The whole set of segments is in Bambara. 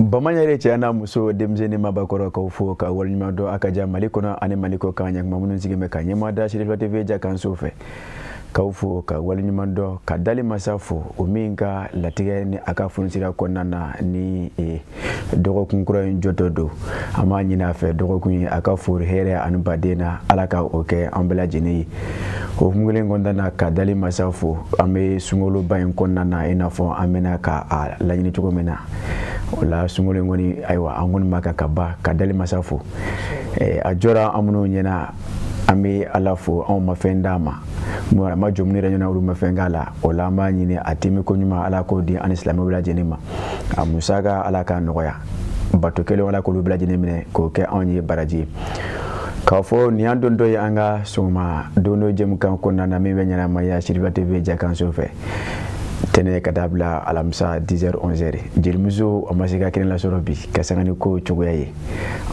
Bamaɲare cɛ n'a muso, denmisɛnnin, mabakɔrɔ, k'aw fo ka waleɲuman dɔn. A ka ja Mali kɔnɔ ani Mali kɔ kan, ɲakuma minnu sigilen bɛ ka ɲɛmaa da Sirifila TV jakanso fɛ, k'aw fo ka waleɲuman dɔn, ka dali masa fo, o min ka latigɛ ni a ka funisira kɔnɔna na ni dɔgɔkun kura in jɔtɔ don. An b'a ɲini a fɛ, dɔgɔkun ye a ka fori hɛrɛ ani baden na, Ala ka o kɛ an bɛɛ lajɛlen ye. O hukumu kelen kɔnɔna na, ka dali masa fo, an bɛ sunkaloba in kɔnɔna na, i n'a fɔ an bɛna ka a laɲini cogo min na. O la, sunkalo in kɔni, ayiwa, an kɔni b'a kan ka ban ka dali masa fo. A jɔra an minnu ɲɛna, an bɛ Ala fo. Anw ma fɛn d'a ma, a ma jɔ minnu yɛrɛ ɲɛna, olu ma fɛn k'a la. O la, an b'a ɲini a timi ko ɲuman, Ala k'o di ani silamɛw bɛɛ lajɛlen ma. A musaka, Ala k'a nɔgɔya. Bato kelen, Ala k'olu bɛɛ lajɛlen minɛ k'o kɛ anw ye baraji ye. K'a fɔ nin y'an dontɔ ye an ka sɔgɔma don dɔ jɛmukan kɔnɔna na, min bɛ ɲɛnamaya Siriba TV jakanso fɛ, tɛnɛ ka taa bila alamisa 10h 11h. Jelimuso, a ma se ka kɛnɛ lasɔrɔ bi ka sanga ni ko cogoya ye.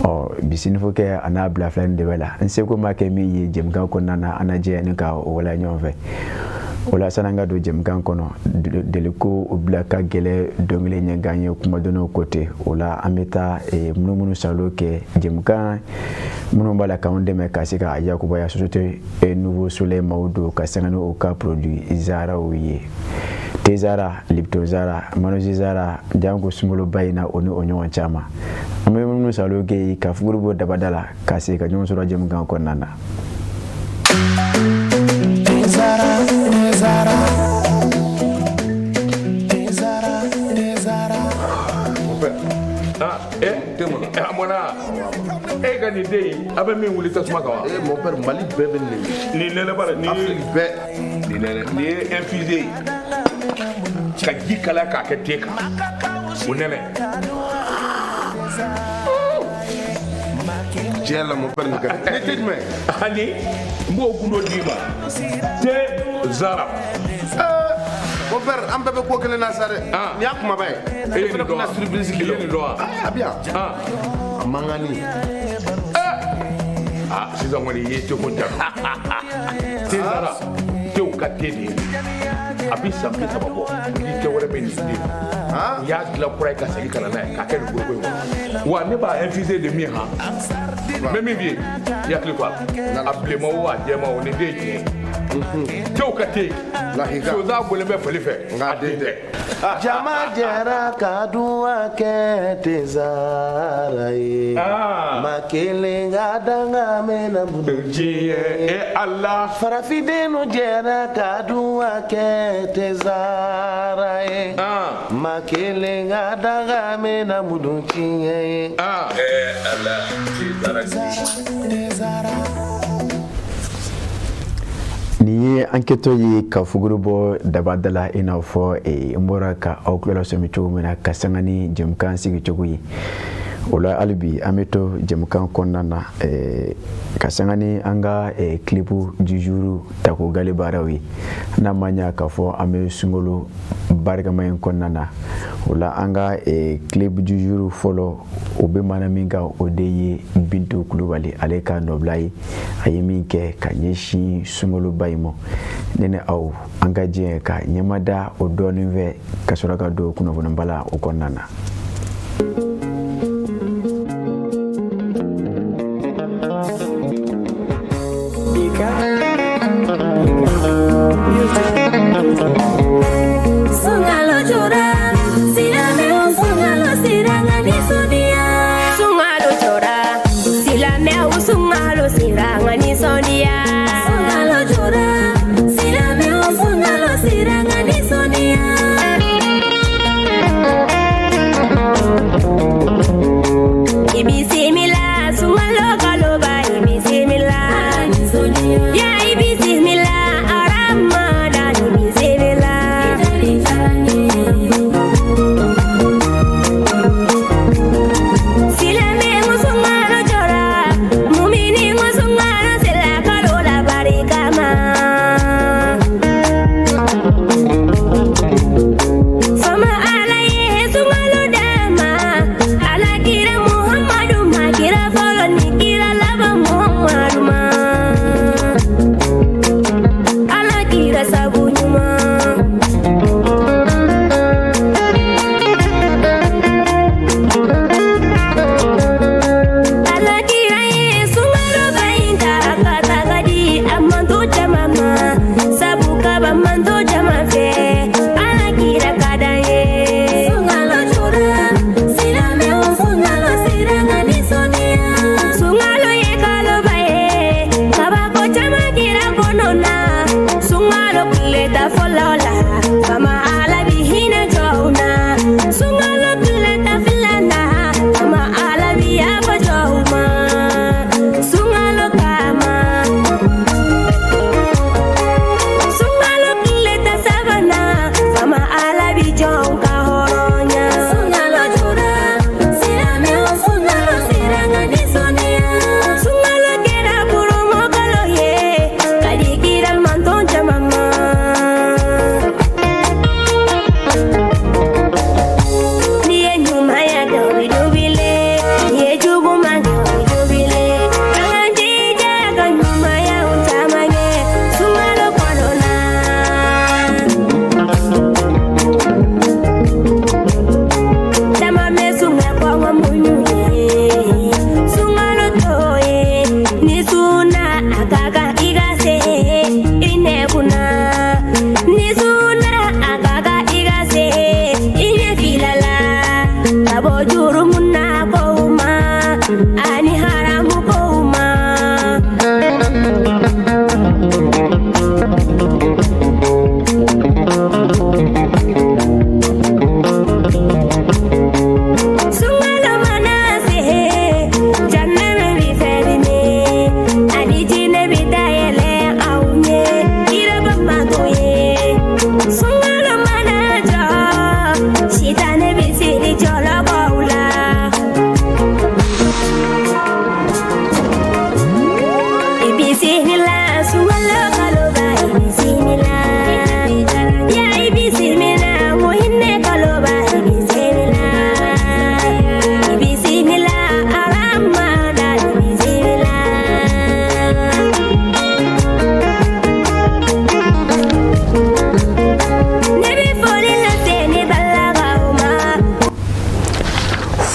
Ɔ bi, sinifokɛ a n'a bila filani de bɛ la, n seko ma kɛ min ye jɛmukan kɔnɔna na, an na jɛ ni ka o waleya ɲɔgɔn fɛ. O la, san'an ka don jɛmukan kɔnɔ, deliko o bila ka gɛlɛ dɔnkili ɲɛgan ye kumadɔnw ko ten. O la, an bɛ taa munumunu salo kɛ jɛmukan minnu b'a la k'anw dɛmɛ ka se ka yakubaya, société Nouveau Soleil maaw don, ka sanga ni o ka produit Zaraw ye, te Zara, Lipton Zara, Manosi Zara, janko sunkaloba in na, o ni o ɲɔgɔn caman. An bɛ minnu salo kɛ ka fuguri bɔ dabada la ka se ka ɲɔgɔn sɔrɔ jɛmukan kɔnɔna na. Zara, Zara, Zara, Zara. Ah, eh, eh, a mɔna e ka nin den in, a bɛ min wuli tasuma kan wa? Eh, mon père, Mali bɛɛ bɛ nin. Nin nɛnɛ ba la, nin Afrique bɛɛ. Nin nɛnɛ, nin ye infusé ye ka ji kalaya k'a kɛ te kan, o nɛnɛ. Tiɲɛ la, mon père, nin ka di. Ne tɛ jumɛn? Ani n b'o gundo d'i ma, te Zara. Mon père, an bɛɛ bɛ ko kelen na sa dɛ. Ah. Nin y'a kumaba ye. E ye nin dɔn wa? Fana surprise I ye nin dɔn wa? A bɛ yan. Ah. A mankanni. Ah, sisan kɔni i ye teko jaabi. Te Zara, tew ka te de ye. A bi san 30 bɔ, ni te wɛrɛ bɛ nin den. N y'a dilan kura ye ka segin ka na n'a ye k'a kɛ nin foroko in kɔnɔ. Wa ne b'a infusé de min han. N bɛ min f'i ye, i hakili to a la. A bilenman o, a jɛman o, nin den ye tiɲɛ ye. Tew ka te. Lahika. Sonsan bɔlen bɛ fali fɛ. Nka A den tɛ. Jama jɛra ka duwa kɛ Tezara ye. Ah. Ma kelen ka danga mɛna mun Diɲɛ e Ala. Farafindenw jɛra ka duwa kɛ Tezara ye. Ah. Ma kelen ka danga mɛna mun tiɲɛ ye. Ah. Eh, Ala, Tezara. Nin ye an kɛtɔ ye ka fuguri bɔ dabada la, i n'a fɔ n bɔra ka aw tulo lasɔmi cogo min na, ka sanga ni jɛmukan sigi cogo ye. O la, hali bi an bɛ to jɛmukan kɔnɔna na, ka sanga ni an ka clip du jour tako gale baaraw ye. N'a ma ɲa k'a fɔ an bɛ sunkalo barikama in kɔnɔna na, o la an ka clip du jour fɔlɔ, o bɛ mana min kan, o de ye Bintu Kulubali ale ka nɔbila ye, a ye min kɛ ka ɲɛsin sunkaloba in ma. Ne ni aw, an ka jɛ ka ɲɛmada o dɔɔnin fɛ ka sɔrɔ ka don kunnafoniba la o kɔnɔna na. Sunkalo jɔra, silamɛw sunkalo sera ka nisɔndiya. Sunkalo jɔra, silamɛw sunkalo sera ka nisɔndiya. Sunkalo jɔra, silamɛw sunkalo sera ka nisɔndiya.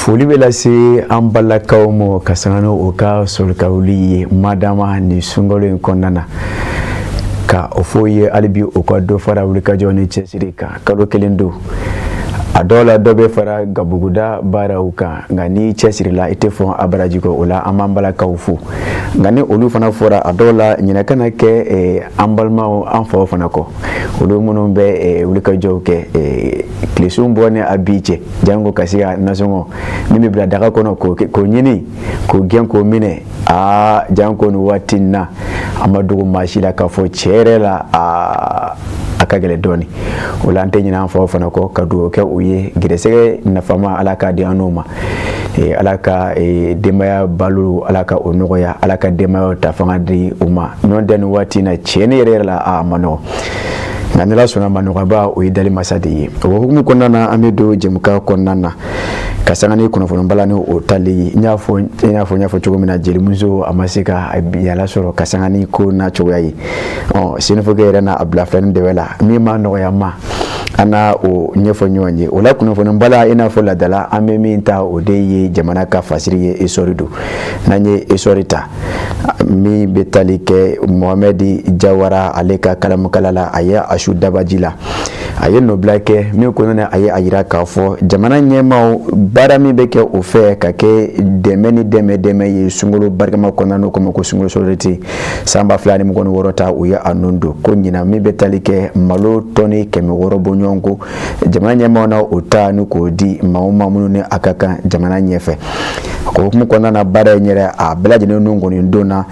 Foli bɛ lase an balakaw ma ka sanga ni o ka sɔlikawuli ye madama nin sunkalo in kɔnɔna na, ka o fɔ ye hali bi o ka dɔ fara wulikajɔ ni cɛsiri kan. Kalo kelen don, a dɔw la dɔ bɛ fara gabuguda baaraw kan, nka n'i cɛsirila, i tɛ fɔ a baraji kɔ. O la, an b'an balakaw fo, nka ni olu fana fɔra, a dɔw la ɲinɛ kana kɛ an balimaw, an faw fana kɔ, olu minnu bɛ wulikajɔw kɛ tilesun bɔ ni a bi cɛ, jango ka se ka nasɔngɔ min bɛ bila daga kɔnɔ k'o ɲini, k'o gɛn, k'o minɛ. Aa, janko nin waati in na, a ma dogo maa si la k'a fɔ tiɲɛ yɛrɛ la, aa, a ka gɛlɛn dɔɔni. O la, an tɛ ɲinɛ an faw fana kɔ, ka dugawu kɛ u ye. Gɛrɛsɛgɛ nafama, Ala k'a di an n'o ma. Ala ka denbaya balo, Ala ka o nɔgɔya, Ala ka denbayaw ta fanga di u ma. Ɲɔgɔn tɛ nin waati in na, tiɲɛ yɛrɛ yɛrɛ la, a ma nɔgɔn, nka ni Ala sɔnna ma, nɔgɔyaba o ye dali masa de ye. O hukumu kɔnɔna na, an bɛ don jɛmukan kɔnɔna na ka sanga ni kunnafonibala ni o tali ye. N y'a fɔ, i n'a fɔ n y'a fɔ cogo min na, jelimuso a ma se ka yala sɔrɔ ka sanga ni ko n'a cogoya ye. Ɔ, senufokɛ yɛrɛ n'a a bila filani dɛbɛ la, min ma nɔgɔya ma, an na o ɲɛfɔ ɲɔgɔn ye. O la, kunnafonibala, i n'a fɔ ladala, an bɛ min ta, o de ye jamana ka fasiri ye, Essor don. N'an ye Essor ta, min bɛ tali kɛ Mohamɛdi Jawara, ale ka kalamukala la, a ye a su dabaji la, a ye nɔbila kɛ min kɔnɔna, a ye a yira k'a fɔ jamana ɲɛmaaw baara min bɛ kɛ o fɛ ka kɛ dɛmɛ ni dɛmɛ dɛmɛ ye sunkalo barikama kɔnɔna, n'o ko sunkalo solidarité san 2026 ta, u ye a nun don ko ɲinan min bɛ tali kɛ malo tɔni 600 bɔ ɲɔgɔn ko jamana ɲɛmaaw na, o ta ni k'o di maa o maa minnu ni a ka kan jamana ɲɛfɛ. O hukumu kɔnɔna na, baara in yɛrɛ, a bɛɛ lajɛlen nun kɔni donna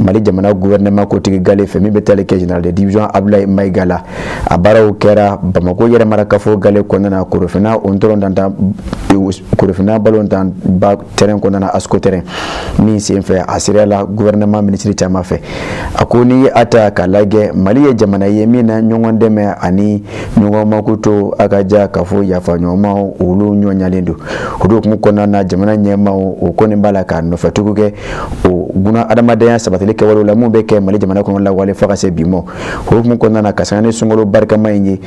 Mali jamana gouvernement kotigi gale fɛ, min bɛ tali kɛ général de division Abdoulaye Maïga la. A baaraw kɛra Bamako yɛrɛmarakafo gale kɔnɔna na, Korofina o ntɔrɔn dantan, Korofina balontan ba terrain kɔnɔna na, ASCO terrain min senfɛ, a sera la gouvernement ministre caman fɛ. A ko n'i ye a ta k'a lajɛ, Mali ye jamana ye min na ɲɔgɔn dɛmɛ ani ɲɔgɔn makoto a ka ja k'a fɔ yafa ɲɔgɔnmaw, olu ɲɔɲalen don. O de hukumu kɔnɔna na, jamana ɲɛmaaw o kɔni b'a la ka nɔfɛtugu kɛ o guna adamadenya sabatili kɛwalew la mun bɛ kɛ Mali jamana kɔnɔ lawale fo ka se bi ma. O hukumu kɔnɔna na, ka sanga ni sunkalo barikama in ye,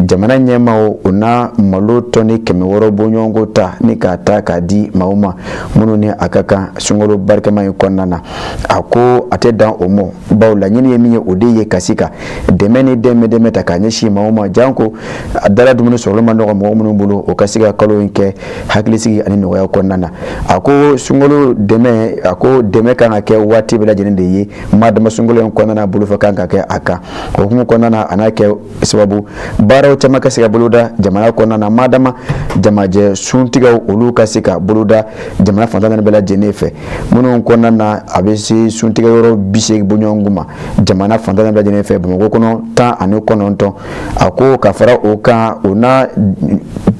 jamana ɲɛmaaw o na malo tɔni 600 bɔɲɔgɔnko ta ni k'a ta k'a di maaw ma minnu ni a ka kan sunkalo barikama in kɔnɔna na. A ko a tɛ dan o ma, bawo laɲini ye min ye, o de ye ka se ka dɛmɛ ni dɛmɛ dɛmɛ ta k'a ɲɛsin maaw ma, janko a dala dumuni sɔrɔli ma nɔgɔ mɔgɔ minnu bolo, o ka se ka kalo in kɛ hakilisigi ani nɔgɔya kɔnɔna na. A ko sunkalo dɛmɛ, a ko dɛmɛ kan ka kɛ waati bɛɛ lajɛlen de ye, maa dama sunkalo in kɔnɔna na, bolofa kan ka kɛ a kan. O hukumu kɔnɔna na, a n'a kɛ sababu baaraw caman ka se ka boloda jamana kɔnɔna na, maa dama jamajɛ suntigɛw, olu ka se ka boloda jamana fantan naani bɛɛ lajɛlen fɛ, minnu kɔnɔna na a bɛ se suntigɛ yɔrɔ 80 bɔɲɔgɔnko ma jamana fantan naani bɛɛ lajɛlen fɛ, Bamakɔ kɔnɔ 19. A ko ka fara o kan, o na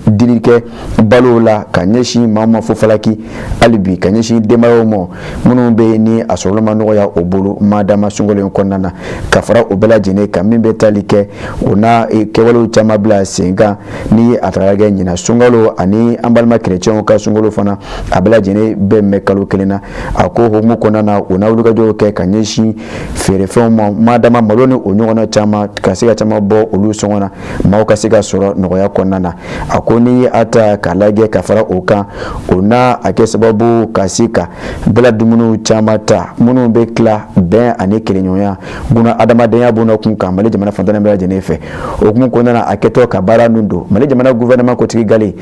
dili kɛ balow la ka ɲɛsin maa ma fo falaki hali bi, ka ɲɛsin denbayaw ma minnu bɛ yen ni a sɔrɔli ma nɔgɔya o bolo maa dama sunkalo in kɔnɔna na. Ka fara o bɛɛ lajɛlen kan, min bɛ tali kɛ o na kɛwalew caman bila sen kan ni a taara kɛ ɲinan sunkalo ani an balima kerecɛnw ka sunkalo fana, a bɛɛ lajɛlen bɛ mɛn kalo kelen na. A ko hukumu kɔnɔna na, o na wulikajɔw kɛ ka ɲɛsin feerefɛnw ma, maa dama malo ni o ɲɔgɔnna caman, ka se ka caman bɔ olu sɔngɔ na, maaw ka se ka sɔrɔ nɔgɔya kɔnɔna na. A ko n'i ye a ta k'a lajɛ, ka fara o kan, o n'a a kɛ sababu ka se ka bɛla dumuniw caman ta minnu bɛ tila bɛn ani kelenɲɔgɔnya guna adamadenya b'o kun kan Mali jamana fantan bɛɛ lajɛlen fɛ. O hukumu kɔnɔna na, a kɛtɔ ka baara ninnu don Mali jamana gouvernement kotigi gale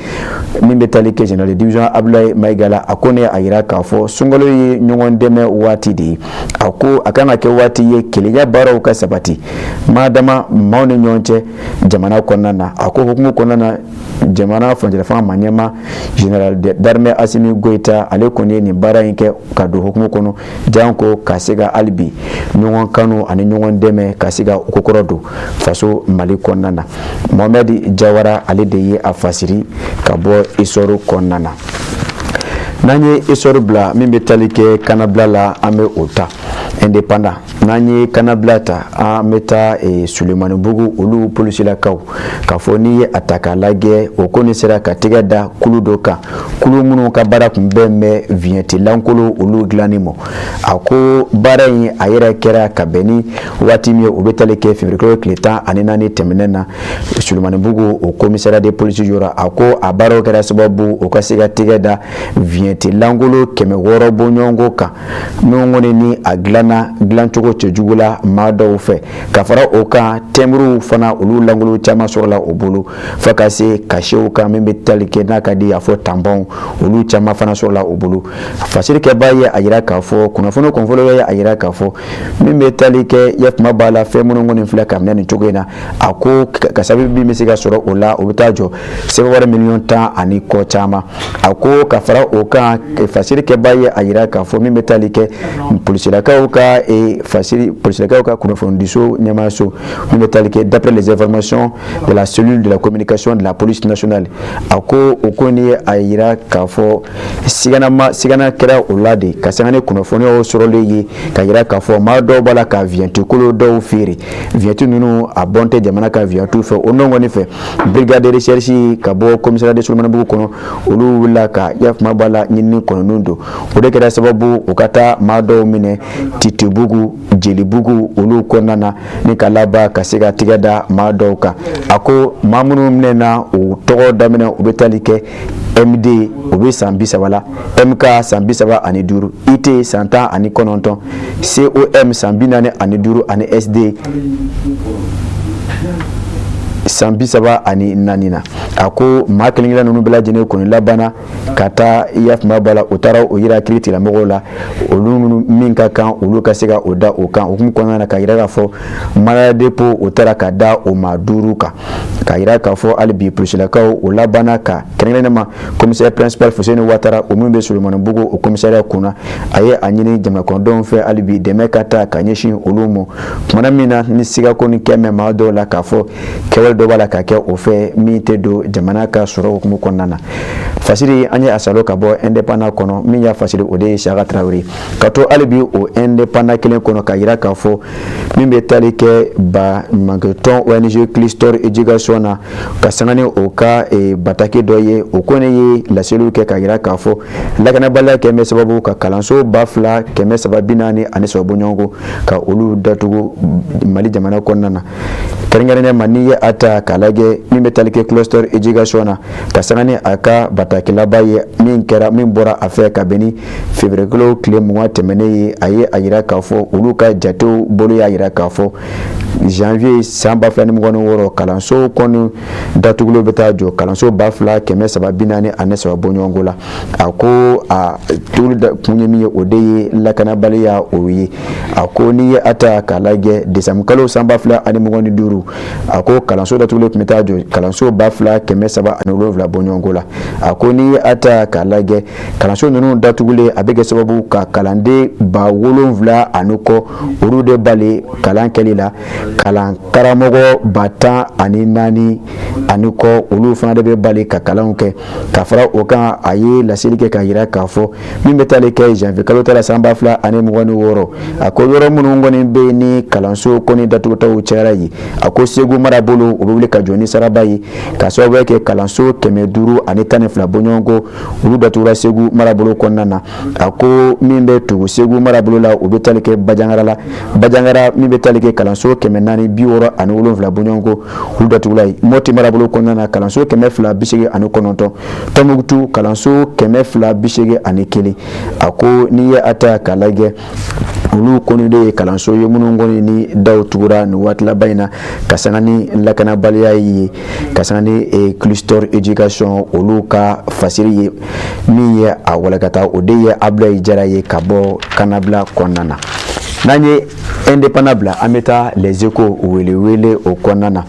min bɛ tali kɛ général de division Abdoulaye Maïga la, a ko ne a yira k'a fɔ sunkalo ye ɲɔgɔn dɛmɛ waati de ye. A ko a kan ka kɛ waati ye kelenya baaraw ka sabati maa dama maaw ni ɲɔgɔn cɛ jamana kɔnɔna na. A ko hukumu kɔnɔna na, jamana furancɛla fanga ma ɲɛma général d'armée Assimi Goïta, ale kɔni ye nin baara in kɛ ka don hukumu kɔnɔ, janko ka se ka hali bi ɲɔgɔn kanu ani ɲɔgɔn dɛmɛ ka se ka kokɔrɔ don faso Mali kɔnɔna na. Mohamed Jawara, ale de ye a fasiri ka bɔ Essor kɔnɔna na. N'an ye Essor bila, min bɛ tali kɛ kannabila la, an bɛ o ta. Indépendant, n'an ye Kannabila ta, an bɛ taa Sulemanibugu, olu polisilakaw k'a fɔ n'i ye a ta k'a lajɛ, o kɔni sera ka tɛgɛ da kulu dɔ kan, kulu minnu ka baara tun bɛn bɛ vignette lankolon olu dilanni ma. A ko baara in a yɛrɛ kɛra ka bɛn ni waati min ye, o bɛ tali kɛ février kalo tile 14 tɛmɛnen na, Sulemanibugu o commissariat de police yɔrɔ. A ko a baaraw kɛra sababu o ka se ka tɛgɛ da vignette lankolon 600 bɔɲɔgɔnko kan, minnu kɔni ni a dilanna dilancogo cɛjugu la maa dɔw fɛ. Ka fara o kan, tɛnburuw fana, olu lankolon caman sɔrɔla o bolo, fo ka se cachetw kan min bɛ tali kɛ n'a ka di a fɔ tampon, olu caman fana sɔrɔla o bolo. Fasirikɛba ye a yira k'a fɔ, kunnafoni kunfɔlɔ ye a yira k'a fɔ min bɛ tali kɛ ya kuma b'a la, fɛn minnu kɔni filɛ ka minɛ nin cogo in na, a ko kasabi min bɛ se ka sɔrɔ o la, o bɛ taa jɔ sɛbɛn wari miliyɔn 10 ani kɔ caman. A ko ka fara o kan, fasirikɛba ye a yira k'a fɔ min bɛ tali kɛ polisilakaw ka fasiri, polisilakaw ka kunnafonidiso ɲɛmaaso min bɛ tali kɛ, d'après les informations de la cellule de la communication de la police nationale, a ko o ko ni a yira k'a fɔ siganama sigana kɛra o la de, ka sanga ni kunnafoniyaw sɔrɔlen ye ka yira k'a fɔ maa dɔw b'a la ka vignette kolo dɔw feere, vignette ninnu a bɔn tɛ jamana ka vignette fɛ. O nɔ kɔni fɛ, brigade de recherche ka bɔ commissariat de Sulemanibugu kɔnɔ, olu wulila ka ya kuma b'a la ɲinini kɔnɔnin don. O de kɛra sababu u ka taa maa dɔw minɛ Titibugu, Jelibugu olu kɔnɔna na, ni ka laban ka se ka tigɛ da maa dɔw kan. A ko maa minnu minɛna, u tɔgɔ daminɛ u bɛ tali kɛ MD, o bɛ san 30 la, MK san 35, IT san 19, COM san 45 ani SD san 34 na. A ko maa kelen kelen ninnu bɛɛ lajɛlen kɔni labanna ka taa i ya kuma b'a la, u taara o yira kiiri tigilamɔgɔw la, olu min ka kan olu ka se ka o da o kan. O hukumu kɔnɔna na, ka yira k'a fɔ mandat de dépôt o taara ka da o maa duuru kan, ka yira k'a fɔ hali bi polisilakaw o labanna ka kɛrɛnkɛrɛnnen ma commissaire principal Fuseni Watara, o min bɛ Sulemanibugu o commissariat kunna, a ye a ɲini jamanakɔnɔdenw fɛ hali bi dɛmɛ ka taa ka ɲɛsin olu ma kumana min na ni sigako ni kɛ mɛn maa dɔw la k'a fɔ kɛwale dɔ b'a la ka kɛ o fɛ min tɛ don jamana ka sɔrɔ hukumu kɔnɔna na. Fasiri an ye a salo ka bɔ Indépendant kɔnɔ, min y'a fasiri o de ye Saka Tarawele. Ka to hali bi o Indépendant kelen kɔnɔ, ka yira k'a fɔ min bɛ tali kɛ baɲumankɛtɔn ONG Cluster Éducation na, ka sanga ni o ka bataki dɔ ye, o ko ne ye laseliw kɛ ka yira k'a fɔ lakanabaliya kɛ bɛ sababu ka kalanso 2343 bɔɲɔgɔnko ka olu datugu Mali jamana kɔnɔna na. Kɛrɛnkɛrɛnnenya ma, n'i ye a ta k'a lajɛ min bɛ tali kɛ Cluster Éducation na, ka sanga ni a ka bataki laban ye min kɛra, min bɔra a fɛ ka bɛn ni février kalo tile 20 tɛmɛnen ye, a ye a yira k'a fɔ olu ka jatew bolo y'a yira k'a fɔ janvier san 2026, kalanso kɔni datugulen bɛ taa jɔ kalanso 2343 bɔɲɔgɔnko la. A ko a tuguli kun ye min ye, o de ye lakanabaliya o ye. A ko n'i ye a ta k'a lajɛ décembre kalo san 2025, a ko kalanso datugulen tun bɛ taa jɔ kalanso 2307 bɔɲɔgɔnko la. A ko n'i ye a ta k'a lajɛ, kalanso ninnu datugulen a bɛ kɛ sababu ka kalanden 7000 ani kɔ olu de bali kalan kɛli la, kalan karamɔgɔ 14,000 ani kɔ olu fana de bɛ bali ka kalanw kɛ. Ka fara o kan, a ye laseli kɛ ka yira k'a fɔ min bɛ tali kɛ janvier kalo ta la san 2026, a ko yɔrɔ minnu kɔni bɛ yen ni kalanso kɔni datugutaw cayara yen, a ko Segu marabolo o bɛ wuli ka jɔ ni saraba ye, ka sababuya kɛ kalanso 512 bɔɲɔgɔnko olu datugura Segu marabolo kɔnɔna na. A ko min bɛ tugu Segu marabolo la, o bɛ tali kɛ Bajangara la, Bajangara min bɛ tali kɛ kalanso 467 bɔɲɔgɔnko olu datugula yen. Mɔti marabolo kɔnɔna na, kalanso 289, Tɔnbukutu kalanso 281. A ko n'i ye a ta k'a lajɛ, olu kɔni de ye kalanso ye minnu kɔni ni daw tugura nin waati laban in na, ka sanga ni lakanabaliya ye, ka sanga ni Cluster Éducation olu ka fasiri ye. Min ye a walakata, o de ye Abulayi Jara ye ka bɔ Kannabila kɔnɔna na. N'an ye Indépendant bila, an bɛ taa Les Échos welewele o kɔnɔna na.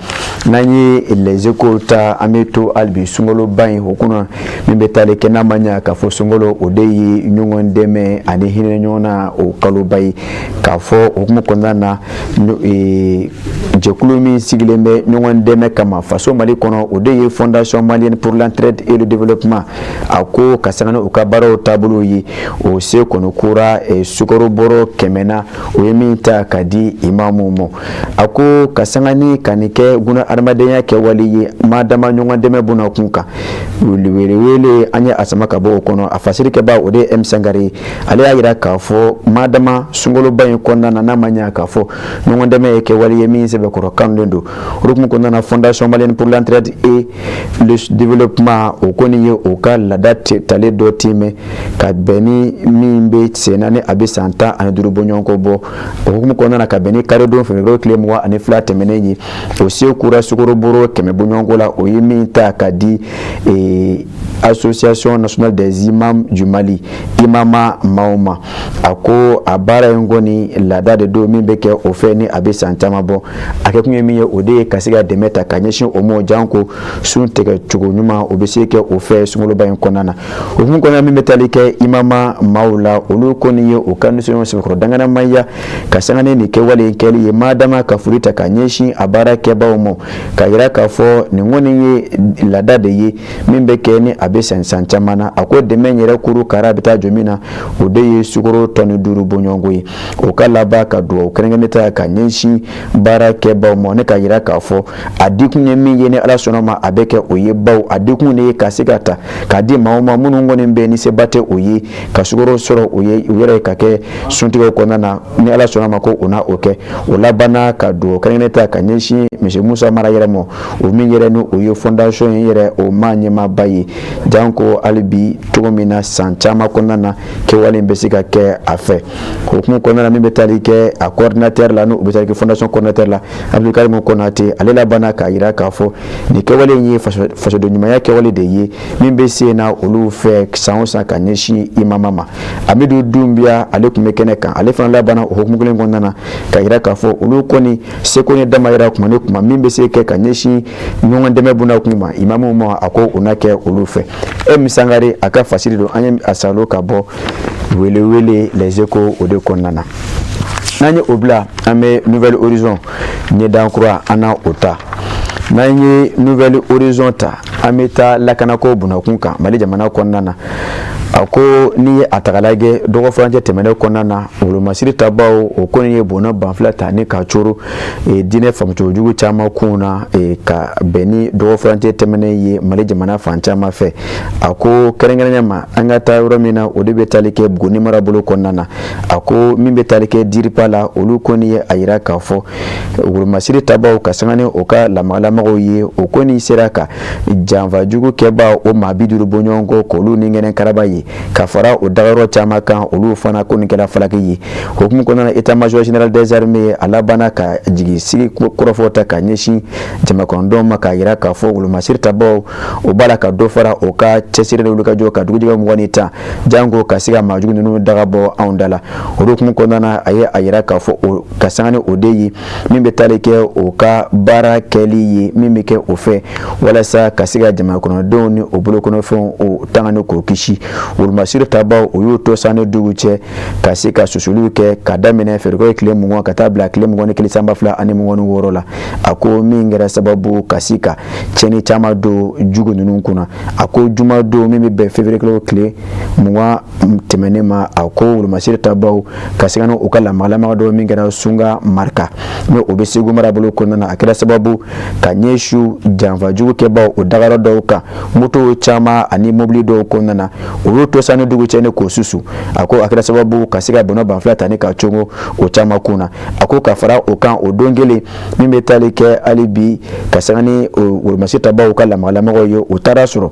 N'an ye Les Échos ta, an bɛ to hali bi sunkaloba in o kɔnɔ, min bɛ taali kɛ n'a ma ɲɛ k'a fɔ sunkalo o de ye ɲɔgɔn dɛmɛ ani hinɛ ɲɔgɔn na o kaloba ye. K'a fɔ o hukumu kɔnɔna na, jɛkulu min sigilen bɛ ɲɔgɔn dɛmɛ kama faso Mali kɔnɔ, o de ye Fondation malienne pour l'entraide et le développement. A ko ka sanga ni u ka baaraw taabolo ye, o se kɔni kura sukaro bɔrɔ 100 na, o ye min ta ka di imamu ma. A ko ka sanga ni ka nin kɛ guna adamadenya kɛwale ye, madama ɲɔgɔn dɛmɛ buna kun kan. Wele an ye a sama ka bɔ o kɔnɔ. A fasirikɛba, o de ye M Sangare. Ale y'a yira k'a fɔ madama sunkaloba in kɔnɔna na, n'a ma ɲɛ k'a fɔ ɲɔgɔn dɛmɛ ye kɛwale ye min sɛbɛkɔrɔ kanulen don. O hukumu kɔnɔna na, Fondation malienne pour l'entraide et le développement, o kɔni ye o ka laada talen dɔ timɛ ka bɛn ni min bɛ sen na ni a bɛ san 15 bɔɲɔgɔnko bɔ. O hukumu kɔnɔna na, ka bɛn ni karidon février tile 22 tɛmɛnen ye, o se kura sukaro bɔrɔ 100 bɔɲɔgɔnko la, o ye min ta ka di Association nationale des imams du Mali, imama maaw ma. A ko a baara in kɔni, laada de don min bɛ kɛ o fɛ ni a bɛ san caman bɔ. A kɛ kun ye min ye, o de ye ka se ka dɛmɛ ta ka ɲɛsin o ma, janko sun tigɛ cogo ɲuman, o bɛ se kɛ o fɛ sunkaloba in kɔnɔna na. O hukumu kɔnɔna, min bɛ tali kɛ imama maaw la, olu kɔni ye o ka nisɔndiya sɛbɛkɔrɔ danganamaya ka sanga ni nin kɛwale in kɛli ye, madama ka foli ta ka ɲɛsin a baara kɛbaaw ma, ka yira k'a fɔ nin kɔni ye laada de ye min bɛ kɛ ni a bɛ san san caman na. A ko dɛmɛ yɛrɛ kuru kara bɛ taa jɔ min na, o de ye sukaro tɔni 5 bɔɲɔgɔnko ye. O ka laban ka dugawu kɛrɛnkɛrɛnnen ta ka ɲɛsin baara kɛbaaw ma, ne ka yira k'a fɔ a dikun ye min ye, ni Ala sɔnna ma, a bɛ kɛ o ye, baw a dikun de ye ka se ka ta k'a di maaw ma minnu kɔni bɛ ni seba tɛ o ye ka sukaro sɔrɔ o ye u yɛrɛ ye ka kɛ suntigɛw kɔnɔna na. Ni Ala sɔnna ma, ko o na o kɛ. O labanna ka dugawu kɛrɛnkɛrɛnnen ta ka ɲɛsin monsieur Musa Mara yɛrɛ ma, o min yɛrɛ ni o ye fondation in yɛrɛ o maa ɲɛmaaba ye, janko hali bi cogo min na san caman kɔnɔna na kɛwale in bɛ se ka kɛ a fɛ. O hukumu kɔnɔna na, min bɛ tali kɛ a coordinateur la, n'o bɛ tali kɛ fondation coordinateur la, Abdulkarim Konate, ale labanna k'a yira k'a fɔ nin kɛwale in ye fasoden ɲumanya kɛwale de ye min bɛ se na olu fɛ san o san ka ɲɛsin imama ma. Amidu Dunbiya, ale tun bɛ kɛnɛ kan. Ale fana labanna o hukumu kelen kɔnɔna na ka yira k'a fɔ olu kɔni seko ni damayira kuma ni kuma min bɛ se kɛ ka ɲɛsin ɲɔgɔn dɛmɛ bunda kun ma imamu ma, a ko o na kɛ olu fɛ. E Sangare, a ka fasiri don, an ye a salo ka bɔ welewele Les Échos o de kɔnɔna na. N'an ye o bila, an bɛ Nouvel Horizon, ɲɛdan kura, an na o ta. N'an ye Nouvel Horizon ta, an bɛ taa lakanako bunakun kan Mali jamana kɔnɔna na. A ko n'i ye a taga lajɛ, dɔgɔ furancɛ tɛmɛnen kɔnɔna na, wolomasiri tabaw o kɔni ye bɔnna banfila ta ni ka coro diinɛ faamucogo jugu caman kun na ka bɛn ni dɔgɔ furancɛ tɛmɛnen ye Mali jamana fan caman fɛ. A ko kɛrɛnkɛrɛnnenya ma, an ka taa yɔrɔ min na, o de bɛ tali kɛ Buguni marabolo kɔnɔna na. A ko min bɛ tali kɛ Diripa la, olu kɔni ye a yira k'a fɔ wolomasiri tabaw ka sanga ni o ka lamagalamagaw ye, o kɔni sera ka janfa jugu kɛbaa o maa 50 bɔɲɔgɔn kɔ k'olu ni ŋɛnɛ karaba ye, ka fara o dagayɔrɔ caman kan, olu fana ko nin kɛra falaki ye. O hukumu kɔnɔna na, état major général des armées, a labanna ka jigi sigi kɔrɔfɔ ta ka ɲɛsin jamakɔnɔdenw ma, k'a yira k'a fɔ wolomasiri tabaw o b'a la ka dɔ fara o ka cɛsiri ni wulikajɔ ka dugujɛgɛ 20 ni tan, janko ka se ka maajugu ninnu daga bɔ anw da la. O hukumu kɔnɔna na, a ye a yira k'a fɔ o ka sanga ni o de ye min bɛ tali kɛ o ka baara kɛli ye min bɛ kɛ o fɛ walasa ka se ka jamakɔnɔdenw ni o bolokɔnɔfɛnw o tanga ni k'o kisi. Wolomasiri tabaw o y'o to san ni dugu cɛ ka se ka susuli kɛ ka daminɛ février tile 20 ka taa bila tile 21 san 2026 la. A ko min kɛra sababu ka se ka tiɲɛni caman don jugu ninnu kunna. A ko jumadon min bɛ bɛn février kalo tile 20 tɛmɛnen ma, a ko wolomasiri tabaw ka se ka u ka lamagalamaga dɔ min kɛra Sunga Marika, n'o o bɛ Segu marabolo kɔnɔna na, a kɛra sababu ka ɲɛsin janfa jugu kɛbaw o dagayɔrɔ dɔw kan, moto caman ani mobili dɔw kɔnɔna na, o y'o to san ni dugu cɛ ni k'o susu. A ko a kɛra sababu ka se ka bɔnɔ banfila ta ni ka cogo o caman kun na. A ko ka fara o kan, o don kelen min bɛ tali kɛ hali bi ka sanga ni wolomasiri tabaw ka lamagalamaga ye, o taara sɔrɔ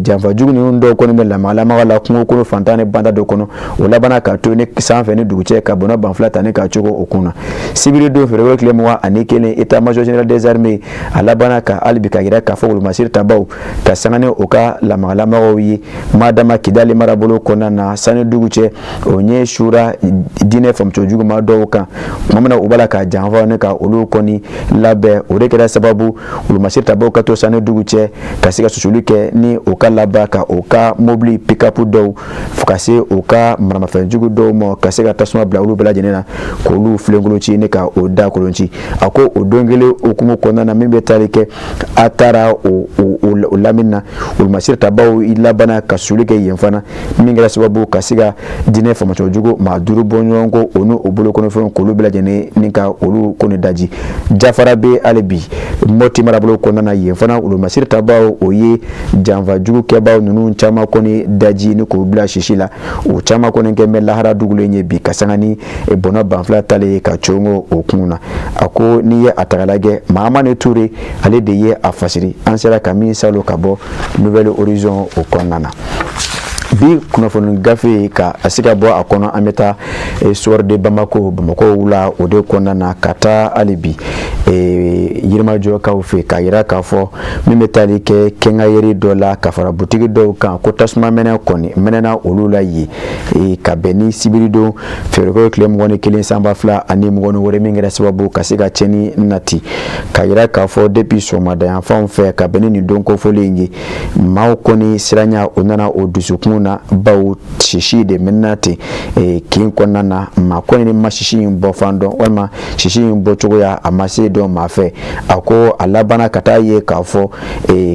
janfa jugu ninnu dɔw kɔni bɛ lamagalamaga la kungo kɔnɔ fantan ni banda dɔ kɔnɔ. O labanna ka to ni sanfɛ ni dugu cɛ ka bɔnɔ banfila ta ni ka cogo o kun na. Sibiri don février tile 21, état major général des armées, a labanna ka hali bi ka yira k'a fɔ wolomasiri tabaw ka sanga ni o ka lamagalamaga ye madama Kidali. Kidali marabolo kɔnɔna na sani dugu cɛ o ɲɛ sura diinɛ faamucogo juguman dɔw kan tuma min na u b'a la ka janfa ni ka olu kɔni labɛn. O de kɛra sababu wolomasiri tabaw ka to sani dugu cɛ ka se ka susuli kɛ ni o ka laban ka o ka mobili pick-up dɔw fo ka se u ka maramafɛnjugu dɔw ma ka se ka tasuma bila olu bɛɛ lajɛlen na k'olu filenkolon ci ni ka o da kolon ci. A ko o don kelen hukumu kɔnɔna na min bɛ taali kɛ a taara o lamini na wolomasiri tabaw labanna ka susuli kɛ yen fana min kɛra sababu ka se ka diinɛ faamucogo jugu maa 5 bɔ ɲɔgɔn kɔ o n'u bolokɔnɔfɛnw k'olu bɛɛ lajɛlen ni ka olu kɔni daji. Jafara bɛ hali bi Mɔti marabolo kɔnɔna na yen fana wolomasiri tabaw o ye janfa jugu kɛbaw ninnu caman kɔni daji ni k'u bila sisi la. O caman kɔni kɛ bɛ lahara dugulen ye bi ka sanga ni bɔnɔ banfila talen ka congo o kun na. A ko n'i ye a ta k'a lajɛ Mahamani Ture ale de ye a fasiri an sera ka min salo ka bɔ Nouvel Horizon o kɔnɔna na. Bi kunnafoni gafe ka a se ka bɔ a kɔnɔ an bɛ taa Soir de Bamako Bamakɔ wula o de kɔnɔna na ka taa hali bi Yirimajɔkaw fɛ k'a yira k'a fɔ min bɛ taali kɛ quincaillerie dɔ la ka fara butigi dɔw kan ko tasuma mɛnɛ kɔni mɛnɛna olu la yen ka bɛn ni sibiridon feerekalo tile 21 san 2026 min kɛra sababu ka se ka tiɲɛni nati k'a yira k'a fɔ depuis sɔgɔmada yanfanw fɛ ka bɛn ni nin don kofɔlen in ye maaw kɔni siranya o nana o dusukun na bawo sisi de mɛnna ten kin kɔnɔna na maa kɔni ni ma sisi in bɔ fan dɔn walima sisi in bɔcogoya a ma se dɔn maa fɛ. A ko a labanna ka taa ye k'a fɔ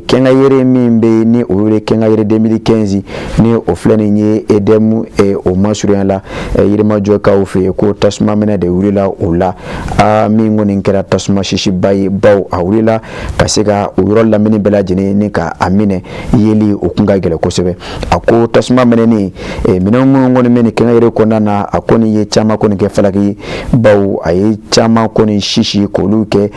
quincaillerie min bɛ ni o wele quincaillerie 2015 ni o filɛ nin ye EDM o masurunya la Yirimajɔkaw fɛ yen ko tasuma minɛ de wulila o la a min kɔni kɛra tasuma sisiba ye bawo a wulila ka se ka o yɔrɔ lamini bɛɛ lajɛlen ni ka a minɛ yeli o kun ka gɛlɛn kosɛbɛ. A ko tasuma mɛnɛni minɛn minnu kɔni bɛ nin quincaillerie kɔnɔna na a kɔni ye caman kɔni kɛ falaki ye bawo a ye caman kɔni sisi k'olu kɛ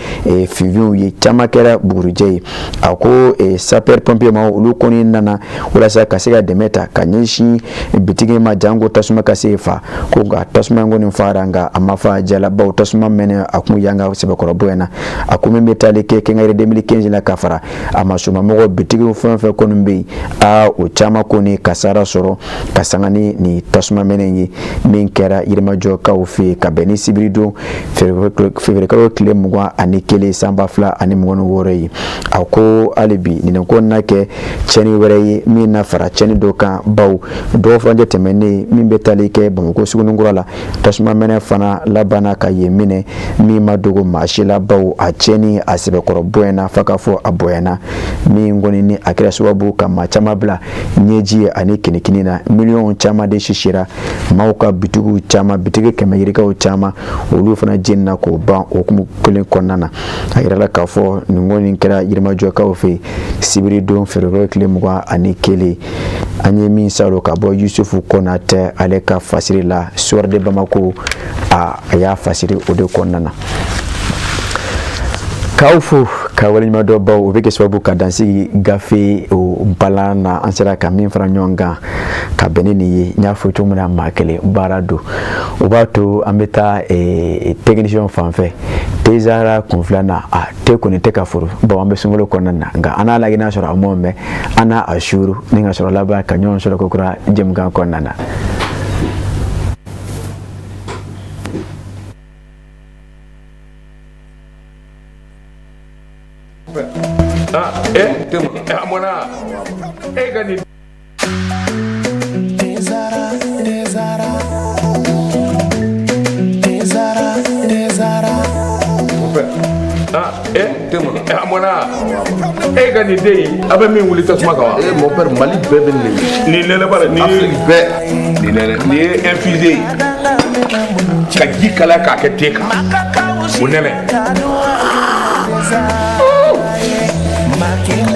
finfinw ye caman kɛra bugurijɛ ye. A ko sapeur pompier ma olu kɔni nana walasa ka se ka dɛmɛ ta ka ɲɛsin bitigi ma janko tasuma ka se fa ko nka tasuma in kɔni fara nka a ma fa jala bawo tasuma mɛnɛ a kun yanga sɛbɛkɔrɔ bonya na. A ko min bɛ taali kɛ quincaillerie 2015 la ka fara a ma somamɔgɔ bitigiw fɛn fɛn kɔni bɛ yen a o caman kɔni kasara sɔrɔ ka sanga ni nin tasuma mɛnɛ ye min kɛra Yirimajɔkaw fɛ yen ka bɛn ni sibiridon feerekalo tile 21 san 2026 ye. A ko hali bi nin ko na kɛ tiɲɛni wɛrɛ ye min na fara tiɲɛni dɔ kan bawo dɔgɔ furancɛ tɛmɛnen min bɛ taali kɛ Bamakɔ Suguninkura la tasuma mɛnɛ fana labanna ka yen minɛ min ma dogo maa si la bawo a tiɲɛni a sɛbɛkɔrɔ bonyana f'a ka fɔ a bonyana min kɔni ni a kɛra sababu ka maa caman bila ɲɛji ani kinikini na miliyɔn caman de sisira maaw ka bitigiw caman bitigi kɛmɛ yirikaw caman olu fana jenina k'o ban o hukumu kelen kɔnɔna na. A yirala k'a fɔ nin kɔni kɛra Yirimajɔkaw fɛ sibiridon feerekalo tile 21 an ye min salo ka bɔ Yusufu Konatɛ ale ka fasiri la Soir de Bamako a y'a fasiri o de kɔnɔna na. K'aw fo ka waleɲuman dɔn baw o bɛ kɛ sababu ka dansigi gafe o balan na an sera ka min fara ɲɔgɔn kan ka bɛn ni nin ye n y'a fɔ cogo min na maa kelen baara don o b'a to an bɛ taa technicien fan fɛ tezara kun filanan a te kɔni tɛ ka foro bawo an bɛ sunkalo kɔnɔna na nka an n'a lajɛ n'a sɔrɔ a mɔ mɛn an n'a a suuru ni ka sɔrɔ laban ka ɲɔgɔn sɔrɔ kokura jɛmukan kɔnɔna na. A mɔna e ka nin a mɔna e ka nin den in a bɛ min wuli tasuma kan wa. Eh mon père Mali bɛɛ bɛ nin nin nɛnɛ bara nin ye Afrique bɛɛ nin nɛnɛ nin ye infusé ye ka ji kalaya k'a kɛ te kan o nɛnɛ.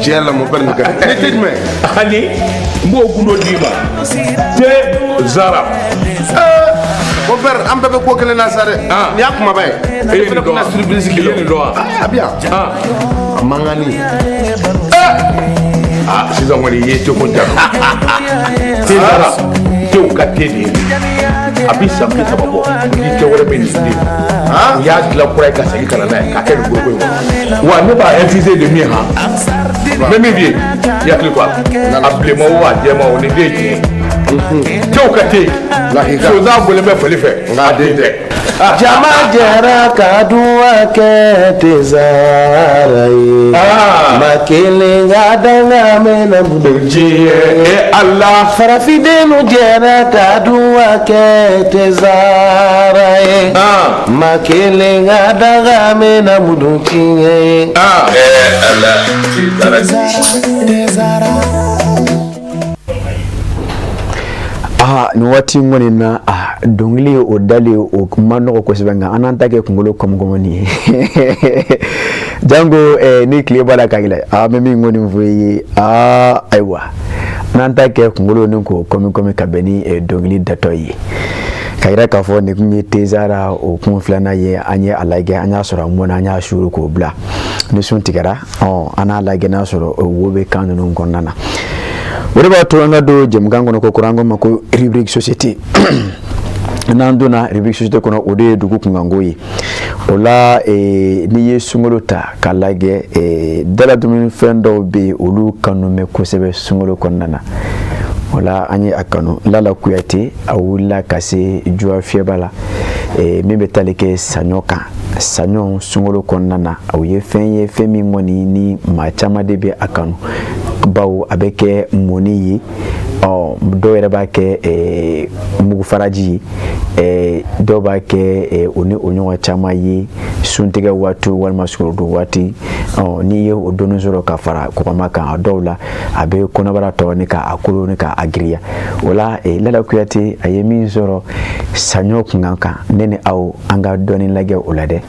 Tiɲɛ la mon père nin ka di. Ne tɛ jumɛn. Ani n b'o gundo d'i ma te zara. Mon père an bɛɛ bɛ ko kelen na sa dɛ. Nin y'a kumaba ye. E ye nin dɔn wa? Surprise I ye nin dɔn wa? A bɛ yan. A mankanni. Ah sisan kɔni i ye teko ja. Te zara tew ka te de ye. A bɛ san 30 bɔ ni tɛ wɛrɛ bɛ nin den. U y'a dilan kura ye ka segin ka na n'a ye k'a kɛ nin foroko in kɔnɔ. Wa ne b'a infusé de min han. N bɛ min f'i ye i hakili to a la. A bilenman o a jɛman o nin den ye tiɲɛ ye. Tew ka te, sonsan bɔlen bɛ fali fɛ, nka a den tɛ. Jama jɛra ka duwa kɛ Tezara ye. Maa kelen ka danga mɛnna minnu Diɲɛ e Ala. Farafindenw jɛra ka duwa kɛ Tezara ye. Maa kelen ka danga mɛnna minnu tiɲɛ ye. Ala, Tezara. Aa, nin waati in kɔni na, a dɔnkili o dali o ma nɔgɔ kosɛbɛ, nka an n'an ta kɛ kunkolo kɔmikɔmɔni ye, janko ni tile b'a la ka yɛlɛ. An bɛ min kɔni fɔ i ye, aa ayiwa, n'an ta kɛ kunkolo ni k'o kɔmi ka bɛn ni dɔnkili datɔ ye, ka yira k'a fɔ nin kun ye Tezara o kun filanan ye. An ye a lajɛ, an y'a sɔrɔ a mɔnna, an y'a suuru k'o bila. Ni sun tigɛra, ɔ an n'a lajɛ n'a sɔrɔ o wo bɛ kan ninnu kɔnɔna na. O de b'a to an ka don jɛmukan kɔnɔ ko kura, an ko ma ko rubrique société. N'an donna rubrique société kɔnɔ, o de ye dugu kunkanko ye. O la, n'i ye sunkalo ta k'a lajɛ, dala dumunifɛn dɔw bɛ yen, olu kanu bɛ kosɛbɛ sunkalo kɔnɔna na. O la, an ye a kanu Lala Kuyate, a wulila ka se Juwa Fiyɛba la, min bɛ tali kɛ saɲɔ kan. Saɲɔ sunkalo kɔnɔna na, o ye fɛn ye, fɛn min kɔni ni maa caman de bɛ a kanu, bawo a bɛ kɛ mɔni ye, ɔ dɔw yɛrɛ b'a kɛ mugu faraji ye, dɔw b'a kɛ o ni o ɲɔgɔn caman ye suntigɛ waati walima sukorodun waati. Ɔ n'i ye o dɔɔni sɔrɔ ka fara kɔgɔma kan, a dɔw la a bɛ kɔnɔbara tɔ ni k'a kolo ni k'a giriya. O la, Lala Kuyate a ye min sɔrɔ saɲɔ kunkan kan, ne ni aw an ka dɔɔni lajɛ o la dɛ.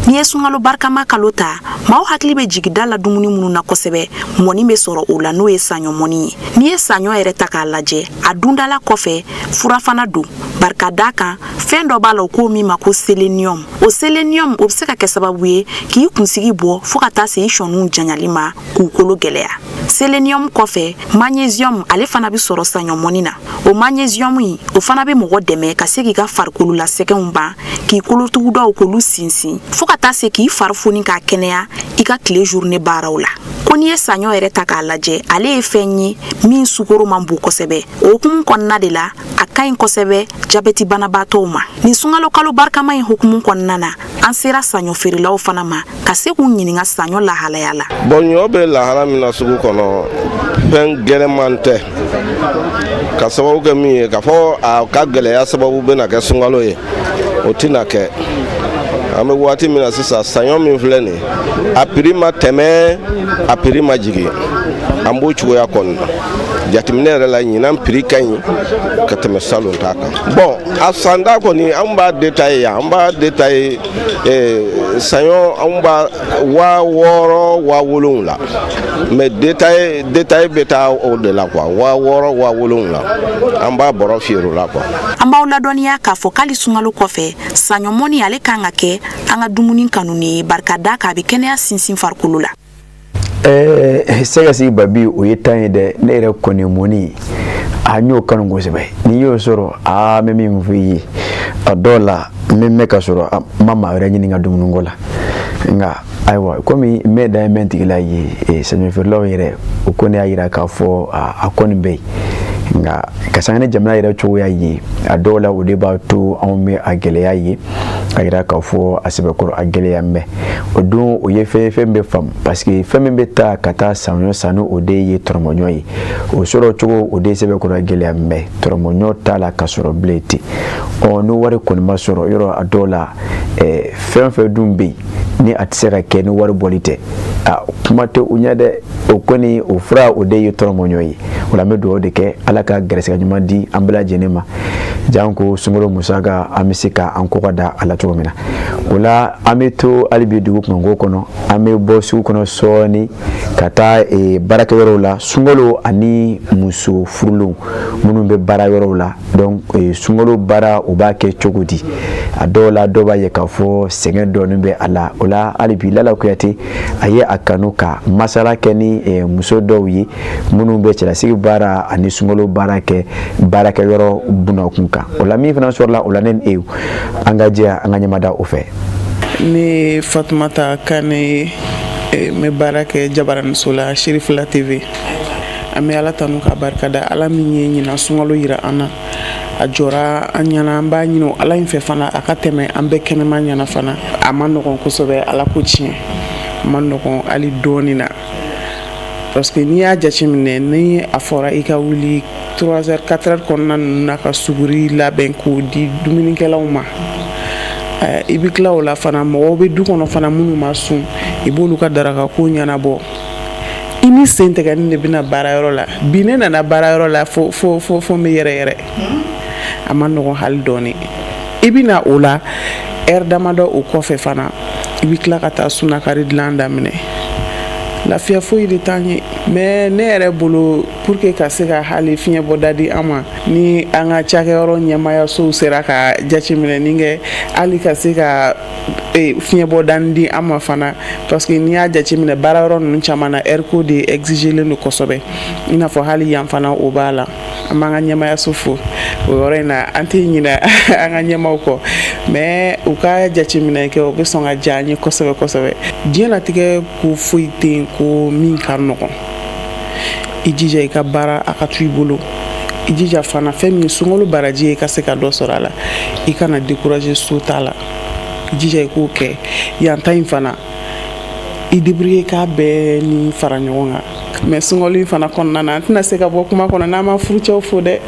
N'i ye sunkalo barikama kalo ta, maaw hakili bɛ jigin da la dumuni minnu na kosɛbɛ, mɔni bɛ sɔrɔ o la, n'o ye saɲɔ mɔni ye. N'i ye saɲɔ yɛrɛ ta k'a lajɛ, a dundala kɔfɛ, fura fana don, barika da kan fɛn dɔ b'a la, o k'o min ma ko sélénium. O sélénium, o bɛ se ka kɛ sababu ye k'i kunsigi bɔ fo ka taa se i sɔniw janyali ma, k'u kolo gɛlɛya. Sélénium kɔfɛ, magnésium, ale fana bɛ sɔrɔ saɲɔ mɔni na. O magnésium in, o fana bɛ mɔgɔ dɛmɛ ka se k'i ka farikolo la sɛgɛnw ban, k'i kolotugudaw k'olu sinsin, fo ka taa se k'i fari foni k'a kɛnɛya i ka tile journée baaraw la. Ko n'i ye saɲɔ yɛrɛ ta k'a lajɛ, ale ye fɛn ye min sukoro man bon kosɛbɛ. O hukumu kɔnɔna de la, a ka ɲi kosɛbɛ jabɛti banabaatɔw ma. Nin sunkalo kalo barikama in hukumu kɔnɔna na, an sera saɲɔ feerelaw fana ma ka se k'u ɲininka saɲɔ lahalaya la. Bon, ɲɔ bɛ lahala min na sugu kɔnɔ, fɛn gɛlɛman tɛ, ka sababu kɛ min ye k'a fɔ a ka gɛlɛya sababu bɛna kɛ sunkalo ye, o tɛna kɛ. An bɛ waati min na sisan, saɲɔ min filɛ nin ye, a prix ma tɛmɛ, a prix ma jigin, an b'o cogoya kɔni na. Jateminɛ yɛrɛ la, ɲinan prix ka ɲi ka tɛmɛ salon ta kan. Bon, a santa kɔni, an b'a détaillé yan, an b'a détaillé saɲɔ, anw b'a 6000, 7000, mais détail bɛ taa o de la quoi, 6000, 7000, an b'a bɔrɔ feere o la quoi. An b'aw ladɔnniya k'a fɔ k'ali sunkalo kɔfɛ, saɲɔmɔni, ale kan ka kɛ an ka dumuni kanunen ye, barika da k'a bɛ kɛnɛya sinsin farikolo la. Sɛgɛsigi babi, o ye tan ye dɛ. Ne yɛrɛ kɔni, mɔni a n y'o kanu kosɛbɛ. N'i y'o sɔrɔ, aa n bɛ min fɔ i ye, a dɔw la n bɛ mɛn ka sɔrɔ n ma maa wɛrɛ ɲini ka dumuniko la. Nka ayiwa, komi n bɛ dan ye mɛn tigila ye, saɲɔ feerelaw yɛrɛ o kɔni y'a yira k'a fɔ a kɔni bɛ yen, nka ka sanga ni jamana yɛrɛ cogoya ye, a dɔw la o de b'a to anw bɛ a gɛlɛya ye. A yira k'a fɔ a sɛbɛkɔrɔ a gɛlɛya mɛn o don, o ye fɛn ye, fɛn bɛ faamu, parce que fɛn min bɛ taa ka taa saɲɔ san, o de ye tɔrɔmɔɲɔ ye. O sɔrɔ cogo, o de ye sɛbɛkɔrɔ gɛlɛya mɛn tɔrɔmɔɲɔ t'a la ka sɔrɔ bilen ten. Ɔ ni wari kɔni ma sɔrɔ yɔrɔ, a dɔw la fɛn fɛn dun bɛ yen ni a tɛ se ka kɛ ni wari bɔli tɛ, a kuma tɛ u ɲɛ dɛ. O kɔni, o fura, o de ye tɔrɔmɔɲɔ ye. O la, an bɛ dugawu de kɛ, Ala ka gɛrɛsɛgɛ ɲuman di an bɛɛ lajɛlen ma, janko sunkalo musaka, an bɛ se ka an kɔkɔ da a la cogo min na. O la, an bɛ to hali bi dugu kunkanko kɔnɔ. An bɛ bɔ sugu kɔnɔ sɔɔni ka taa baarakɛyɔrɔw la. Sunkalo ani muso furulenw minnu bɛ baara yɔrɔw la, donc sunkalo baara, u b'a kɛ cogo di? A dɔw la, dɔw b'a ye k'a fɔ sɛgɛn dɔɔni bɛ a la. O la, hali bi Lala Kuyate a ye a kanu ka masala kɛ ni muso dɔw ye minnu bɛ cɛlasigi baara ani sunkalo baara kɛ baarakɛyɔrɔ bunakun kan. O la, min fana sɔrɔla o la, ne ni e, an ka jɛ an ka ɲɛmada o fɛ. Ne ye Fatumata Kane ye, n bɛ baara kɛ Jabaraniso la, Cherifla TV. An bɛ Ala tanu k'a barikada, Ala min ye ɲinan sunkalo yira an na, a jɔra an ɲɛna. An b'a ɲini Ala in fɛ fana, a ka tɛmɛ an bɛɛ kɛnɛma ɲɛna fana. A ma nɔgɔn kosɛbɛ, Ala ko tiɲɛ, a ma nɔgɔn hali dɔɔnin na, parce que n'i y'a jateminɛ, ni a fɔra i ka wuli 3 heures, 4 heures kɔnɔna ninnu na ka suguri labɛn k'o di dumunikɛlaw ma, i bɛ tila o la fana, mɔgɔw bɛ du kɔnɔ fana minnu ma sun, i b'olu ka darakako ɲɛnabɔ. I ni sen tɛgɛnin de bɛna baarayɔrɔ la. Bi ne nana baarayɔrɔ la fo fo fo fo n bɛ yɛrɛ yɛrɛ. A ma nɔgɔn hali dɔɔnin. I bɛ na o la heure damadɔ o kɔfɛ fana, i bɛ tila ka taa sunakari dilan daminɛ. Lafiya foyi de t'an ye. Mais ne yɛrɛ bolo, pour que ka se ka hali fiɲɛbɔda di an ma, ni an ka cakɛyɔrɔ ɲɛmayasow sera ka jateminɛni kɛ, hali ka se ka fiɲɛbɔda di an ma fana, parce que n'i y'a jateminɛ, baarayɔrɔ ninnu caman na, heure ko de exigelen don kosɛbɛ, i n'a fɔ hali yan fana o b'a la. An b'an ka ɲɛmayaso fo o yɔrɔ in na, an tɛ ɲinɛ an ka ɲɛmaw kɔ, mais u ka jateminɛ kɛ, o bɛ sɔn ka diya an ye kosɛbɛ kosɛbɛ. Diɲɛlatigɛ ko foyi tɛ yen ko min ka nɔgɔn. I jija i ka baara a ka to i bolo, i jija fana fɛn min ye sunkalo baraji ye, i ka se ka dɔ sɔrɔ a la. I kana décourager so ta la, i jija i k'o kɛ. Yan ta in fana, i débrouiller k'a bɛɛ ni fara ɲɔgɔn kan. Mais sunkalo in fana kɔnɔna na, an tɛna se ka bɔ kuma kɔnɔ n'an ma furucɛw fo dɛ.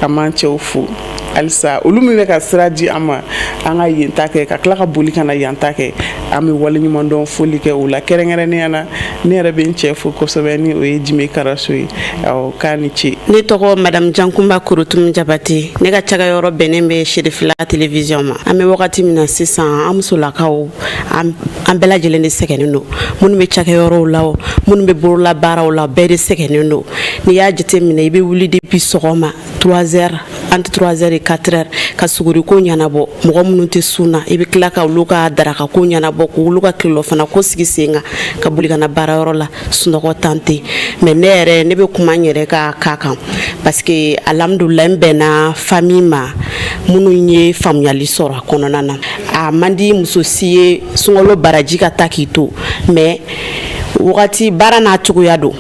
An m'an cɛw fo halisa, olu min bɛ ka sira di an ma, an ka yen ta kɛ, ka tila ka boli ka na yan ta kɛ. An bɛ waleɲumandɔn foli kɛ o la. Kɛrɛnkɛrɛnnenya na, ne yɛrɛ bɛ n cɛ fo kosɛbɛ, ni o ye Jime Karaso ye. Awɔ, k'a ni ce. Ne tɔgɔ Madame Jankunba Korotum Jabate. Ne ka cakɛyɔrɔ bɛnnen bɛ Serifila télévision ma. An bɛ wagati min na sisan, an musolakaw, an bɛɛ lajɛlen de sɛgɛnnen don. Minnu bɛ cakɛyɔrɔw la, minnu bɛ bolola baaraw la, bɛɛ de sɛgɛnnen don. N'i y'a jateminɛ, i bɛ wuli depuis sɔgɔma 3 heures, entre 3 heures et 4 heures, ka suguriko ɲɛnabɔ mɔgɔ minnu tɛ sun na, i bɛ tila ka olu ka darakako ɲɛnabɔ, k'olu ka tilelafana ko sigi sen kan, ka boli ka na baarayɔrɔ la. Sunɔgɔ tan tɛ. Mais ne yɛrɛ, ne bɛ kuma n yɛrɛ ka cas kan, parce que alhamdulillah, n bɛnna famille ma minnu ye faamuyali sɔrɔ a kɔnɔna na. A man di muso si ye sunkalo baraji ka taa k'i to, mais wagati baara n'a cogoya don.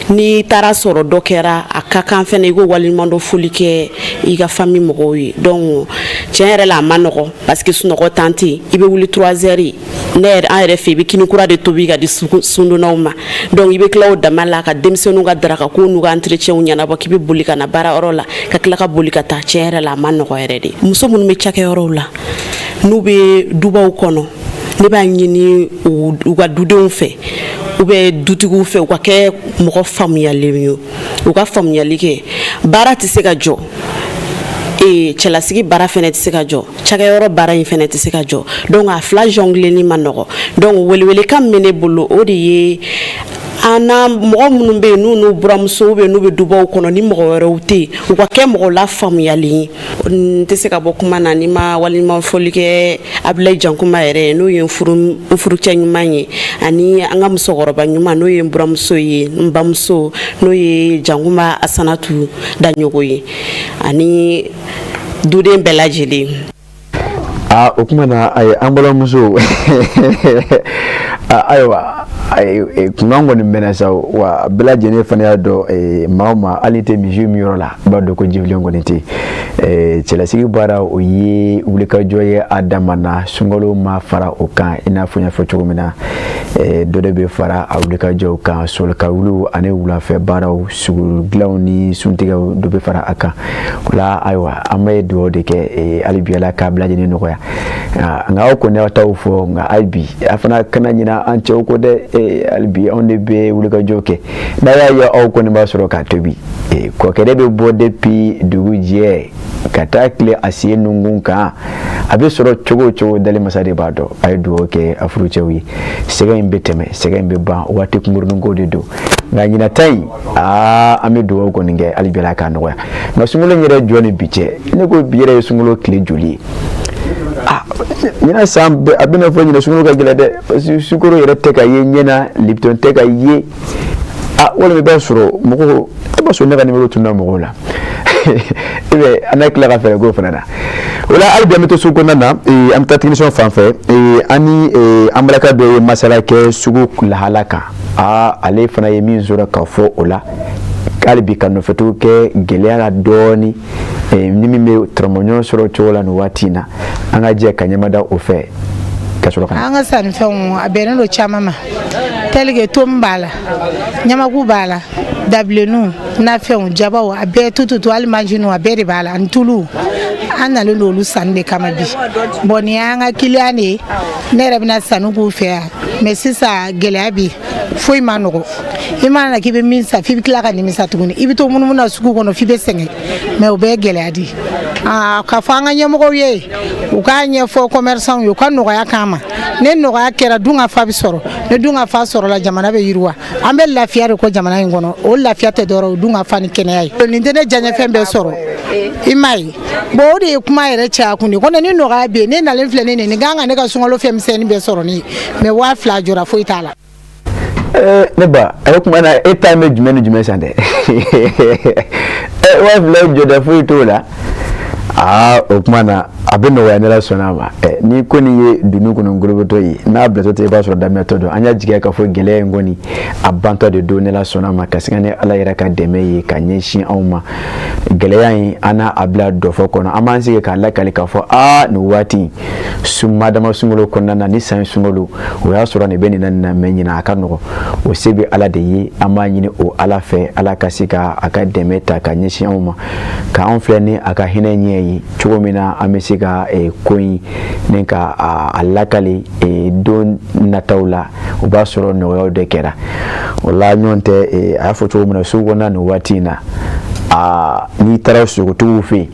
N'i taara sɔrɔ dɔ kɛra, a ka kan fɛnɛ i ko waleɲumandɔn foli kɛ i ka famille mɔgɔw ye. Donc tiɲɛ yɛrɛ la, a ma nɔgɔ, parce que sunɔgɔ tan tɛ yen. I bɛ wuli 3 heures, ne yɛrɛ, an yɛrɛ fɛ, i bɛ kini kura de tobi ka di sundonnaw ma. Donc i bɛ tila o dama la ka denmisɛnninw ka darakako n'u ka entretien ɲɛnabɔ, k'i bɛ boli ka na baarayɔrɔ la, ka tila ka boli ka taa. Tiɲɛ yɛrɛ la, a ma nɔgɔ yɛrɛ de. Muso minnu bɛ cakɛyɔrɔw la, n'u bɛ dubaw kɔnɔ, ne b'a ɲini u ka dudenw fɛ u bɛ dutigiw fɛ, u ka kɛ mɔgɔ faamuyalen ye, u ka faamuyali kɛ. Baara tɛ se ka jɔ, cɛlasigi baara fɛnɛ tɛ se ka jɔ, cakɛyɔrɔ baara in fɛnɛ tɛ se ka jɔ. Donc a fila jonglenni ma nɔgɔ. Donc welewelekan min bɛ ne bolo, o de ye an na mɔgɔ minnu bɛ yen, n'u n'u buramusow bɛ yen, n'u bɛ dubaw kɔnɔ, ni mɔgɔ wɛrɛw tɛ yen, u ka kɛ mɔgɔ la faamuyalen ye. N tɛ se ka bɔ kuma na ni ma waleɲuman foli kɛ Abulayi Jankuma yɛrɛ ye, n'o ye n furucɛ ɲuman ye, ani an ka musokɔrɔba ɲuman, n'o ye n buramuso ye, n bamuso, n'o ye Jankuma Asanatu Daɲogo ye, ani duden bɛɛ lajɛlen. Aa, o kuma na, ayi, an balimamuso, ayiwa, kunkan kɔni mɛnna sa. Wa bɛɛ lajɛlen fana y'a dɔn, maa o maa, hali tɛ misi min yɔrɔ la, i b'a dɔn ko jifilen kɔni tɛ. Cɛlasigi baara, o ye wulikajɔ ye a dama na. Sunkalo ma fara o kan, i n'a fɔ n y'a fɔ cogo min na, dɔ de bɛ fara a wulikajɔw kan, sɔli wuliw ani wulafɛ baaraw, sugu dilanw ni suntigɛw, dɔ bɛ fara a kan. O la, ayiwa, an bɛ dugawu de kɛ hali bi, Ala k'a bɛɛ lajɛlen nɔgɔya. Nka aw kɔni y'aw taw fɔ, nka hali bi a fana kana ɲina an cɛw kɔ dɛ. Hali bi anw de bɛ wulikajɔ kɛ. N'a y'a ye aw kɔni b'a sɔrɔ k'a tobi, kɔkɛ de bɛ bɔ depuis dugu jɛ ka taa tile a sen nunkun kan. A bɛ sɔrɔ cogo o cogo, dali masa de b'a dɔn. A ye dugawu kɛ a furucɛw ye. Sɛgɛn in bɛ tɛmɛ, sɛgɛn in bɛ ban, waati kunkurunin ko de don. Nka ɲinan ta in, aa, an bɛ dugawu kɔni kɛ hali bi, Ala k'a nɔgɔya. Nka sunkalo in yɛrɛ jɔ ni bi cɛ, ne ko bi yɛrɛ ye sunkalo tile joli ye? Ah, ɲinan san a bɛna fɔ ɲinan sunkalo ka gɛlɛn dɛ, parce que sukaro yɛrɛ tɛ ka ye ɲɛ na, Lipton tɛ ka ye. Ah, walima i b'a sɔrɔ mɔgɔw, i b'a sɔrɔ ne ka numéro tununa mɔgɔw la. I bɛ an na tila ka fɛɛrɛ k'o fana na. O la, hali bi an bɛ to sugu kɔnɔna na, an bɛ taa technicien fan fɛ. An ni an balaka dɔ ye masala kɛ sugu lahala kan. Aa, ale fana ye min sɔrɔ ka fɔ o la. Hali bi ka nɔfɛtugu kɛ gɛlɛya la dɔɔni, ni min bɛ tɔrɔmɔɲɔgɔn sɔrɔ cogo la nin waati in na, an ka jɛ ka ɲɛmada o fɛ ka sɔrɔ ka na. An ka sannifɛnw, a bɛnnen don caman ma, tel que tomi b'a la, ɲamaku b'a la, dabilenninw, nafɛnw, jabaw, a bɛɛ tututu, hali manjiniw, a bɛɛ de b'a la, ani tulu. An nalen don olu sanni de kama bi. Bon, nin y'an ka client de ye, ne yɛrɛ bɛna sanni k'u fɛ yan. Mais sisan gɛlɛya bɛ yen, foyi ma nɔgɔ. I mana na k'i bɛ min san, f'i bɛ tila ka nimisa tuguni. I bɛ to munumunu na sugu kɔnɔ f'i bɛ sɛgɛn, mais o bɛɛ ye gɛlɛya de ye. K'a fɔ an ka ɲɛmɔgɔw ye, u k'a ɲɛfɔ commerçant ye, u ka nɔgɔya k'an ma. Ni nɔgɔya kɛra, dun ka fa bɛ sɔrɔ. Ni dun ka fa sɔrɔla, jamana bɛ yiriwa. An bɛ lafiya de kɔ jamana in kɔnɔ. O lafiya tɛ dɔwɛrɛ, o dun ka fa ni kɛnɛya ye. Nin tɛ ne diyaɲɛfɛn bɛɛ sɔrɔ, i m'a ye. Bon, o de ye kuma yɛrɛ caya kun de kɔnɔ. Ni nɔgɔya bɛ yen, ne nalen filɛ, ne nin kan ka ne ka sunkalo fɛn misɛnnin bɛɛ sɔrɔ ne ye, mais 2000 jɔra, foyi t'a la. Ne ba, a ye kuma na, e ta bɛ jumɛn ni jumɛn san dɛ? 2000 jɔda foyi t'o la. Aa, o kuma na a bɛ nɔgɔya, ni Ala sɔnna a ma. Ni ko nin ye dunun kɔnɔ ngolobetɔ ye, n'a bilatɔ tɛ, i b'a sɔrɔ daminɛtɔ don. An y'a jigiya k'a fɔ gɛlɛya in kɔni a bantɔ de don, ni Ala sɔnna a ma, ka siga ni Ala yɛrɛ ka dɛmɛ ye ka ɲɛsin anw ma. Gɛlɛya in, an n'a a bila dɔfɔ kɔnɔ, an b'an sigi k'a lakali k'a fɔ aa, nin waati sumadama sunkalo kɔnɔna na, ni san sunkalo o y'a sɔrɔ nin bɛ nin na nin na, mais ɲinan a ka nɔgɔ. O se bɛ Ala de ye. An b'a ɲini o Ala fɛ, Ala ka se ka a ka dɛmɛ ta ka ɲɛsin anw ma, k'anw filɛ ni a ka hinɛ ɲɛ ye cogo min na, an bɛ se ka ko in ni ka a lakali don nataw la, o b'a sɔrɔ nɔgɔyaw de kɛra o la. Ɲɔgɔn tɛ, a y'a fɔ cogo min na, sugu kɔnɔna nin waati in na, aa, n'i taara sogotigiw fɛ yen,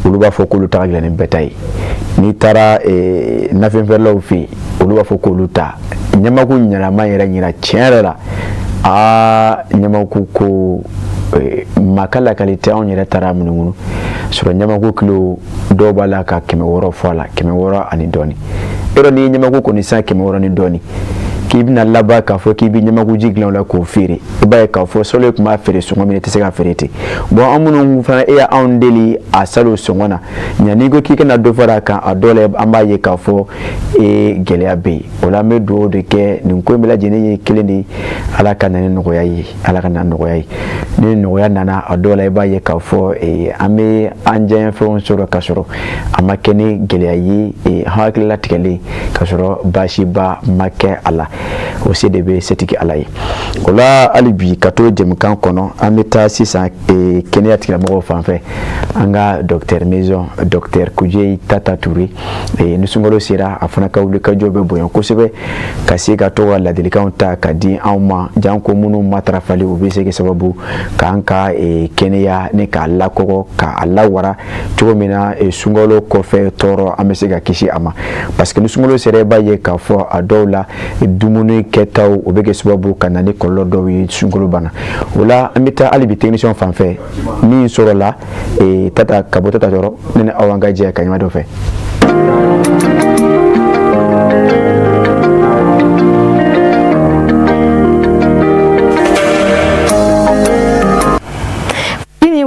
olu b'a fɔ k'olu ta ka gɛlɛn ni bɛɛ ta ye. N'i taara nafɛnfeerelaw fɛ yen, olu b'a fɔ k'olu ta ɲamaku ɲɛnama yɛrɛ ɲina. Tiɲɛ yɛrɛ la, aa, ɲamaku ko maa ka lakali tɛ. Anw yɛrɛ taara munumunu sɔrɔ, ɲamaku kilo dɔw b'a la ka 600 fɔ a la, 600 ani dɔɔni. Yɔrɔ n'i ye ɲamaku kɔni san 600 ni dɔɔni, k'i bɛna laban k'a fɔ k'i bɛ ɲamakuji dilan o la k'o feere, i b'a ye k'a fɔ salo tun b'a feere sɔngɔ min, i tɛ se k'a feere ten. Bon, an minnu fana, e y'anw deli a salo sɔngɔ na ɲa, n'i ko k'i kana dɔ fara a kan, a dɔw la an b'a ye k'a fɔ e gɛlɛya bɛ yen. O la an bɛ dugawu de kɛ nin ko in bɛɛ lajɛlen ye kelen de ye: Ala ka na ni nɔgɔya ye, Ala ka na nɔgɔya ye. Ni nɔgɔya nana, a dɔw la i b'a ye k'a fɔ an bɛ an diyaɲɛfɛnw sɔrɔ k'a sɔrɔ a ma kɛ ni gɛlɛya ye, hakililatigɛlen, k'a sɔrɔ baasiba ma kɛ a la. O se de bɛ setigi Ala ye. O la hali bi ka to jɛmukan kɔnɔ, an bɛ taa sisan kɛnɛya tigilamɔgɔw fan fɛ, an ka docteur maison, docteur Kujeyi Tata Ture. Ni sunkalo sera, a fana ka wulikajɔ bɛ bonya kosɛbɛ ka se ka to ka ladilikanw ta ka di anw ma, janko minnu matarafali, o bɛ se kɛ sababu k'an ka kɛnɛya ni k'a lakɔgɔ, k'a lawara cogo min na, sunkalo kɔfɛ tɔɔrɔ, an bɛ se ka kisi a ma. Parce que ni sunkalo sera, i b'a ye k'a fɔ a dɔw la dumuni kɛtaw, o bɛ kɛ sababu ka na ni kɔlɔlɔ dɔw ye sunkalo banna. O la an bɛ taa hali bi technicien fan fɛ min sɔrɔla Tata, ka bɔ Tata yɔrɔ, ne ni aw an ka jɛ ka ɲuman dɔ fɛ.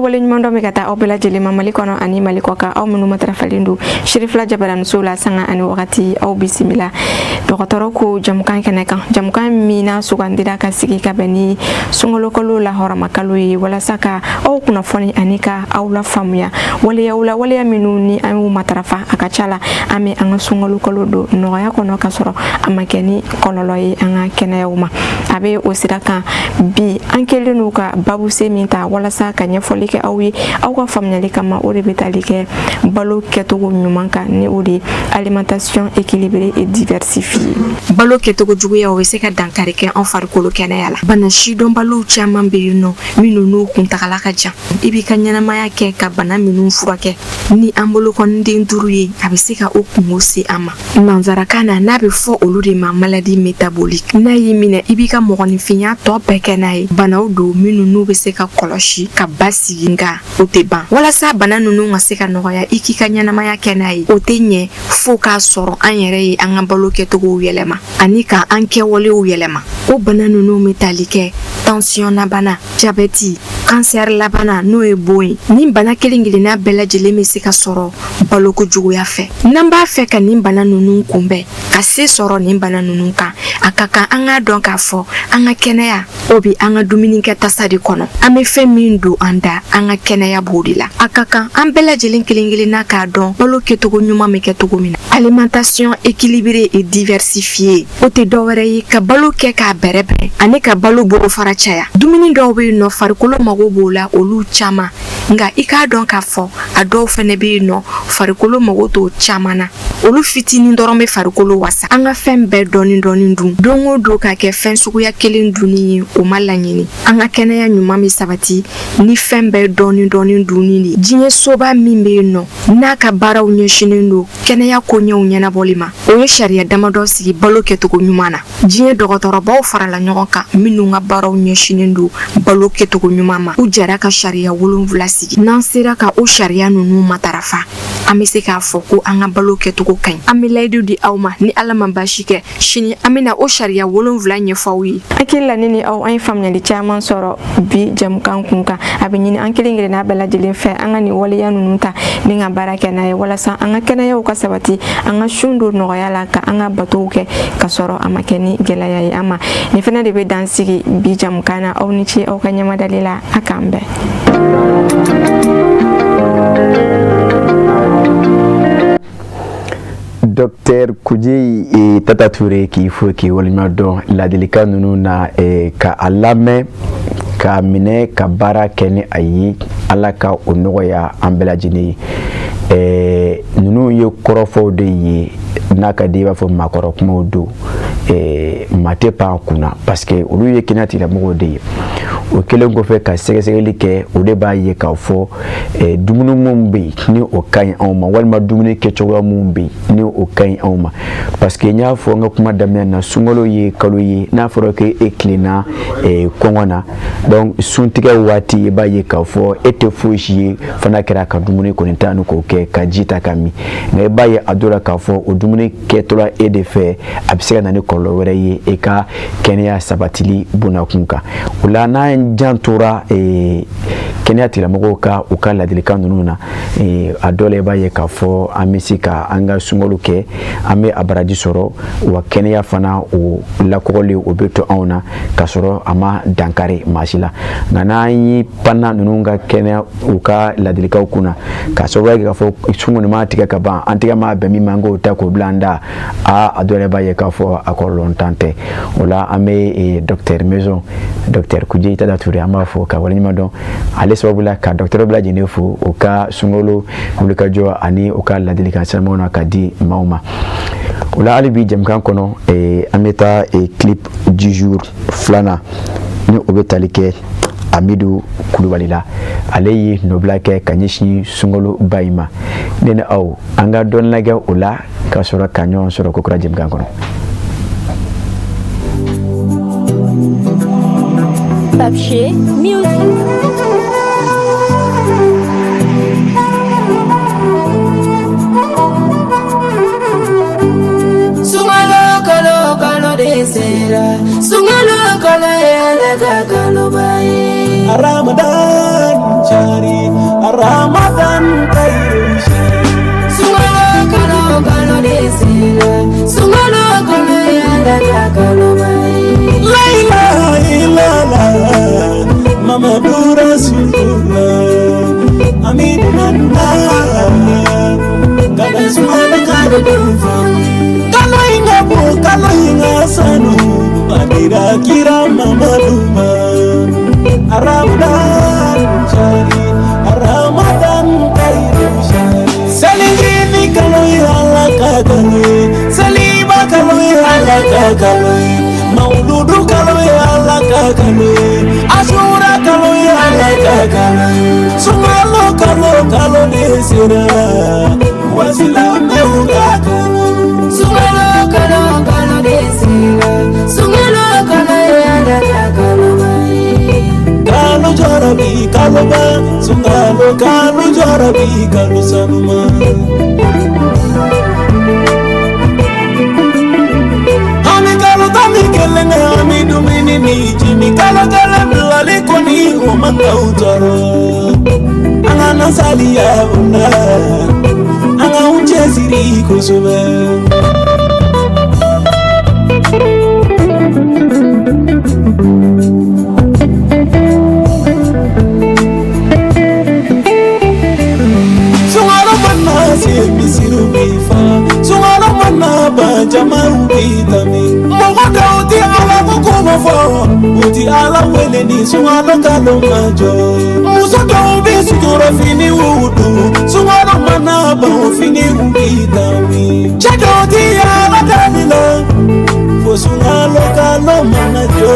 Waleɲuman dɔ bɛ ka taa aw bɛɛ lajɛlen ma Mali kɔnɔ ani Mali kɔ kan, aw minnu matarafalen don Sirifila Jabaraninso la sanga ani wagati. Aw bisimila dɔgɔtɔrɔ ko jamukan kɛnɛ kan, jamukan min n'a sugandira ka sigi ka bɛn ni sunkalo la hɔrɔma kalo ye, walasa ka aw kunnafoni ani ka aw lafaamuya waleyaw la, waleya minnu ni an y'u matarafa, a ka ca la an bɛ an ka sunkalo kalo don nɔgɔya kɔnɔ, ka sɔrɔ a ma kɛ ni kɔlɔlɔ ye an ka kɛnɛyaw ma. A bɛ o sira kan bi, an kɛlen don ka babuse min ta walasa ka ɲɛfɔli kɛ aw ye aw ka faamuyali kama, o de bɛ tali kɛ balo kɛcogo ɲuman kan, ni o de ye alimentation équilibrée et diversifiée. Balo kɛcogo juguya, o bɛ se ka dankari kɛ an farikolo kɛnɛya la. Bana sidɔnbaliw caman bɛ yen nɔ minnu n'u kuntagala ka jan, i b'i ka ɲɛnamaya kɛ ka bana minnu furakɛ ni an bolokɔniden 5 ye, a bɛ se ka o kungo se an ma. Nanzarakan na, n'a bɛ fɔ olu de ma maladie métabolique. N'a y'i minɛ, i b'i ka mɔgɔninfinya tɔ bɛɛ kɛ n'a ye. Banaw don minnu n'u bɛ se ka kɔlɔsi ka basigi, nka o tɛ ban. Walasa bana ninnu ka se ka nɔgɔya, i k'i ka ɲɛnamaya kɛ n'a ye, o tɛ ɲɛ fo k'a sɔrɔ an yɛrɛ ye an ka balo kɛcogow yɛlɛma ani ka an kɛwalew yɛlɛma. O bana ninnu bɛ tali kɛ tension na bana, jabɛti, Kansɛri labanna, n'o ye bon ye. Nin bana kelen kelenna bɛɛ lajɛlen bɛ se ka sɔrɔ baloko juguya fɛ. N'an b'a fɛ ka nin bana ninnu kunbɛn, ka se sɔrɔ nin bana ninnu kan, a ka kan an k'a dɔn k'a fɔ an ka kɛnɛya, o bɛ an ka dumunikɛ tasa de kɔnɔ. An bɛ fɛn min don an da, an ka kɛnɛya b'o de la. A ka kan an bɛɛ lajɛlen kelen kelenna k'a dɔn balo kɛcogo ɲuman bɛ kɛ cogo min na, alimentation équilibrée et diversifiée. O tɛ dɔwɛrɛ ye ka balo kɛ k'a bɛrɛbɛn ani ka balo bolofara caya. Dumuni dɔw bɛ yen nɔ, farikolo mago b'o la, olu caman. Nka i k'a dɔn k'a fɔ a dɔw fɛnɛ bɛ yen nɔ, farikolo mago t'o caman na, olu fitinin dɔrɔn bɛ farikolo wasa. An ka fɛn bɛɛ dɔɔni dɔɔni dun don o don, ka kɛ fɛn suguya kelen dunni ye, o ma laɲini. An ka kɛnɛya ɲuman bɛ sabati ni fɛn bɛɛ dɔɔni dɔɔni dunni de. Diɲɛ soba min bɛ yen nɔ, n'a ka baaraw ɲɛsinnen don kɛnɛya koɲɛw ɲɛnabɔli ma, o ye sariya damadɔ sigi balo kɛcogo ɲuman na. Diɲɛ dɔgɔtɔrɔbaw farala ɲɔgɔn kan, minnu ka baaraw ɲɛsinnen don balo kɛcogo ɲuman ma, u jɛra ka sariya 7 sigi. N'an sera ka o sariya ninnu matarafa, an bɛ se k'a fɔ ko an ka balo kɛcogo ka ɲi. An bɛ layidu di aw ma, ni Ala ma baasi kɛ, sini an bɛna o sariya 7 ɲɛfɔ aw ye. Hakili la, ne ni aw, an ye faamuyali caman sɔrɔ bi jɛmukan kun kan. A bɛ ɲini an kelen kelenna bɛɛ lajɛlen fɛ, an ka nin waleya ninnu ta ni ka baara kɛ n'a ye, walasa an ka kɛnɛyaw ka sabati, an ka sun don nɔgɔya la, ka an ka batow kɛ ka sɔrɔ a ma kɛ ni gɛlɛya ye an ma. Nin fana de bɛ dan sigi bi jɛmukan na. Aw ni ce aw ka ɲɛmadali la. A k'an bɛn. Docteur Kujeyi Tata Touré, k'i fo k'i waleɲuman dɔn ladilikan ninnu na, ka a lamɛn, k'a minɛ, ka baara kɛ ni a ye. Ala ka o nɔgɔya an bɛɛ lajɛlen ye. Ninnu ye kɔrɔfɔw de ye, n'a ka di i b'a fɔ maakɔrɔ kumaw don, maa tɛ pan kunna, parce que olu ye kɛnɛya tigilamɔgɔw de ye. O kɛlen kɔfɛ ka sɛgɛsɛgɛli kɛ, o de b'a ye k'a fɔ dumuni minnu bɛ yen ni o ka ɲi anw ma, walima dumuni kɛcogoya minnu bɛ yen ni o ka ɲi anw ma. Parce que n y'a fɔ n ka kuma daminɛ na, sunkalo ye kalo ye, n'a fɔra ko e tilenna kɔngɔ na, donc suntigɛ waati, i b'a ye k'a fɔ e tɛ foyi si ye fana kɛra ka dumuni kɔni ta ni k'o kɛ ka ji ta ka min. Nka i b'a ye a dɔ la k'a fɔ o dumuni kɛtɔla e de fɛ, a bɛ se ka na ni kɔlɔlɔ wɛrɛ ye e ka kɛnɛya sabatili bunakun kan. O la, n'an jan tora kɛnɛya tigilamɔgɔw ka u ka ladilikan ninnu na, a dɔ la i b'a ye k'a fɔ an bɛ se ka an ka sunkalo kɛ, an bɛ a baraji sɔrɔ, wa kɛnɛya fana o lakɔgɔli o bɛ to anw na k'a sɔrɔ a ma dankari maa si la. Nka n'an ye panna ninnu ka kɛnɛya u ka ladilikaw kunna, k'a sababuya kɛ k'a fɔ sun kɔni ma tigɛ ka ban, an tigɛ ma bɛn min ma, an k'o ta k'o bila an da, a dɔ la i b'a ye k'a fɔ a kɔlɔlɔntan tɛ. O la, an bɛ docteur maison, docteur Kujeyi Tata Touré, an b'a fɔ ka waleɲuman dɔn ale sababu la, ka docteur bɛɛ lajɛlen fo u ka sunkalo wulikajɔ ani u ka ladilikan camanw na ka di maaw ma. O la, hali bi jɛmukan kɔnɔ, an bɛ taa clip du jour filanan, ni o bɛ tali kɛ Amidu Kulubali la. Ale ye nɔbila kɛ ka ɲɛsin sunkaloba in ma. Ne ni aw, an ka dɔɔni lajɛ o la ka sɔrɔ ka ɲɔgɔn sɔrɔ kokura jɛmukan kɔnɔ. Papier Music. Sungalo kalo kalo de sera, sungalo kalo yala ka kalo baye. Ramadan chari, Ramadan khairu shari. Sungalo kalo kalo de sera, sungalo kalo yala ka kalo baye. La ilaha illallah, Muhammadu Rasulullah, Aminu Nanda, kada sungalo kada dufa. Kalo inga bo, kalo inga sanu, adira kira Mamaduma. Ramadan chari, Ramadan khairu shari. Salijini kalo ala ka kalo, saliba kalo ala ka kalo, mauludu kalo ala ka kalo, ashura kalo ala ka kalo, sungalo kalo kalo de sera, wasilameu ka kalo. Sungalo kalo kalo de sera, sungalo kalo ala ka kalo baye. Kalo jarabi kalo ba, sungalo kalo jarabi kalo sanuma. Ami kalo tami kelenge, ami dumini ni jimi kalo kele bilali koni siri o man k'aw tɔɔrɔ an kana saliya o la an k'anw cɛsiri kosɛbɛ. Sunkalo mana se misiriw bɛ fa sunkalo mana ban jamaw bɛ tami mɔgɔ dɔw tɛ ala ko kuma fɔ u ti ala wele ni sunkalo kalo ma jɔ muso dɔw bɛ sutura finiw don sunkalo mana ban finiw bɛ tami cɛ dɔw ti ala dali la fo sunkalo kalo mana jɔ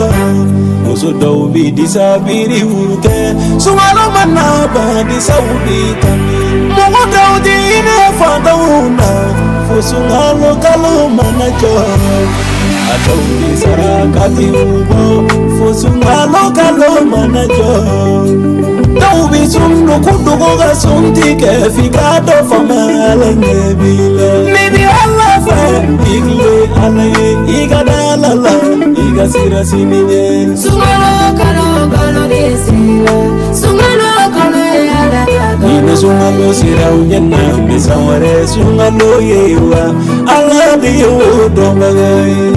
muso dɔw bɛ disabiriw kɛ sunkalo mana ban disaw bɛ tami mɔgɔ dɔw ti hinɛ fantanw na fo sunkalo kalo mana jɔ a dɔw bɛ sarakatiw bɔ fo sunkalo kalo mana jɔ dɔw bɛ sun ko dogo ka sun tigɛ f'i ka dɔ fama ala ɲɛ b'i la ni bi ala fɛ i tilen ala ye i ka da ala la i ka sira sini ɲɛ. Sunkalo kalo kalo de sera sunkalo kalo ye ala ka kalo. Ni ne sunkalo sera u ɲɛna n bɛ san wɛrɛ sunkalo ye wa ala de ye o dɔnbaga ye.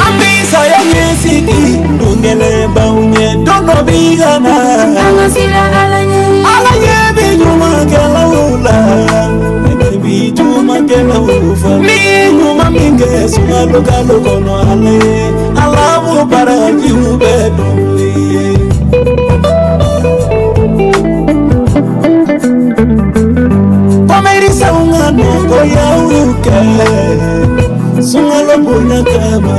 An bɛ saya ɲɛsigi don gɛlɛn b'anw ɲɛ don dɔ b'i ka na. An ka siran ala ɲɛ. Ala ɲɛ bɛ ɲumankɛlaw la ne bɛ jugumankɛlaw fa. Ni ye ɲuman min kɛ sunkalo kalo kɔnɔ ala ye ala b'o barajiw bɛɛ dɔn i ye. Kɔmɛrisanw ka nɔgɔyaw kɛ sunkalo bonya kama.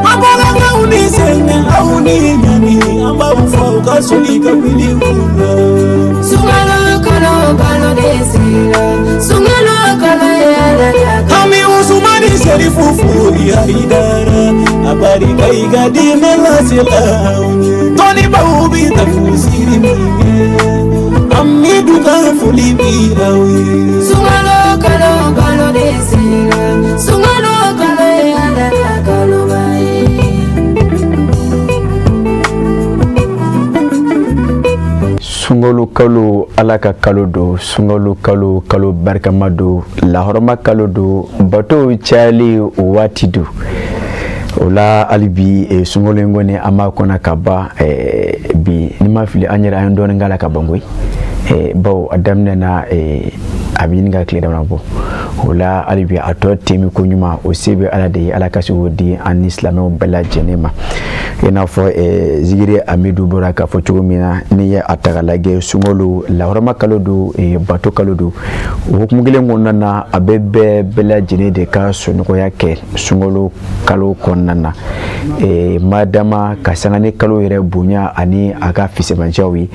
An balakaw ni sɛgɛn aw ni ɲani an b'aw fɔ aw ka soli ka wuli u la. Sunkalo kalo kalo de sera sunkalo kalo ye ala ka kalo. An bɛ Usumani Serifu fo Hayidara a barika i ka diinɛ lasela anw ye. Tɔnnibaw bɛ tafsiri min kɛ an bɛ du ka foli bi aw ye. Sunkalo kalo kalo de sera sunkalo kalo ye ala ka kaloba ye. Sunkalo kalo ala ka kalo don sunkalo kalo kalo barikama don lahɔrɔma kalo don bato cayali o waati don o la hali bi sunkalo in kɔni an b'a kɔnɔ ka ban bi ni ma fili an yɛrɛ an ye dɔɔnin k'a la ka ban koyi bawo a daminɛ na a bɛ ɲini ka tile dama bɔ o la hali bi a tɔ temi ko ɲuman o se bɛ ala de ye ala ka se k'o di an ni silamɛw bɛɛ lajɛlen ma i n'a fɔ zigiri amidu bɔra k'a fɔ cogo min na n'i ye a ta k'a lajɛ sunkalo lahɔrɔma kalo don bato kalo don o hukumu kelen kɔnɔna na a bɛ bɛɛ lajɛlen de ka sunɔgɔya kɛ sunkalo kalo kɔnɔna na madama ka sanga ni kalo yɛrɛ bonya ani a ka fisamanciyaw ye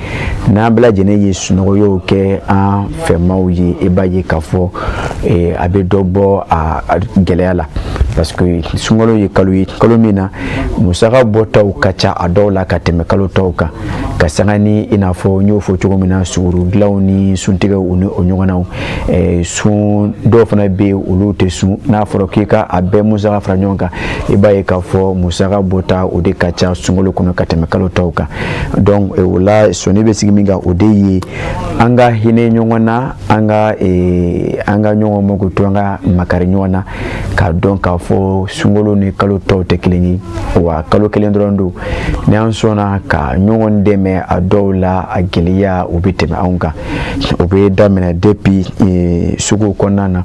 n'an bɛɛ lajɛlen ye sunɔgɔyaw kɛ an fɛmaw ye i b'a ye k'a fɔ a bɛ dɔ bɔ a gɛlɛya la parce que sunkalo ye kalo ye kalo min na musaka bɔtaw ka ca a dɔw la ka tɛmɛ kalo tɔw kan ka sanga ni i n'a fɔ n y'o fɔ cogo min na suguru dilanw ni suntigɛw ni o ɲɔgɔnnaw sun dɔw fana bɛ yen olu tɛ sun n'a fɔra k'i ka a bɛɛ musaka fara ɲɔgɔn kan i b'a ye k'a fɔ musaka bɔta o de ka ca sunkalo kɔnɔ ka tɛmɛ kalo tɔw kan donc o la sɔnni bɛ sigi min kan o de ye an ka hinɛ ɲɔgɔn na an ka ɲɔgɔn makoto an ka makari ɲɔgɔn na k'a dɔn k'a fɔ sunkalo ni kalo tɔw tɛ kelen ye wa kalo kelen dɔrɔn don ni an sɔnna ka ɲɔgɔn dɛmɛ a dɔw la a gɛlɛya o bɛ tɛmɛ anw kan o bɛ daminɛ depuis sugu kɔnɔna na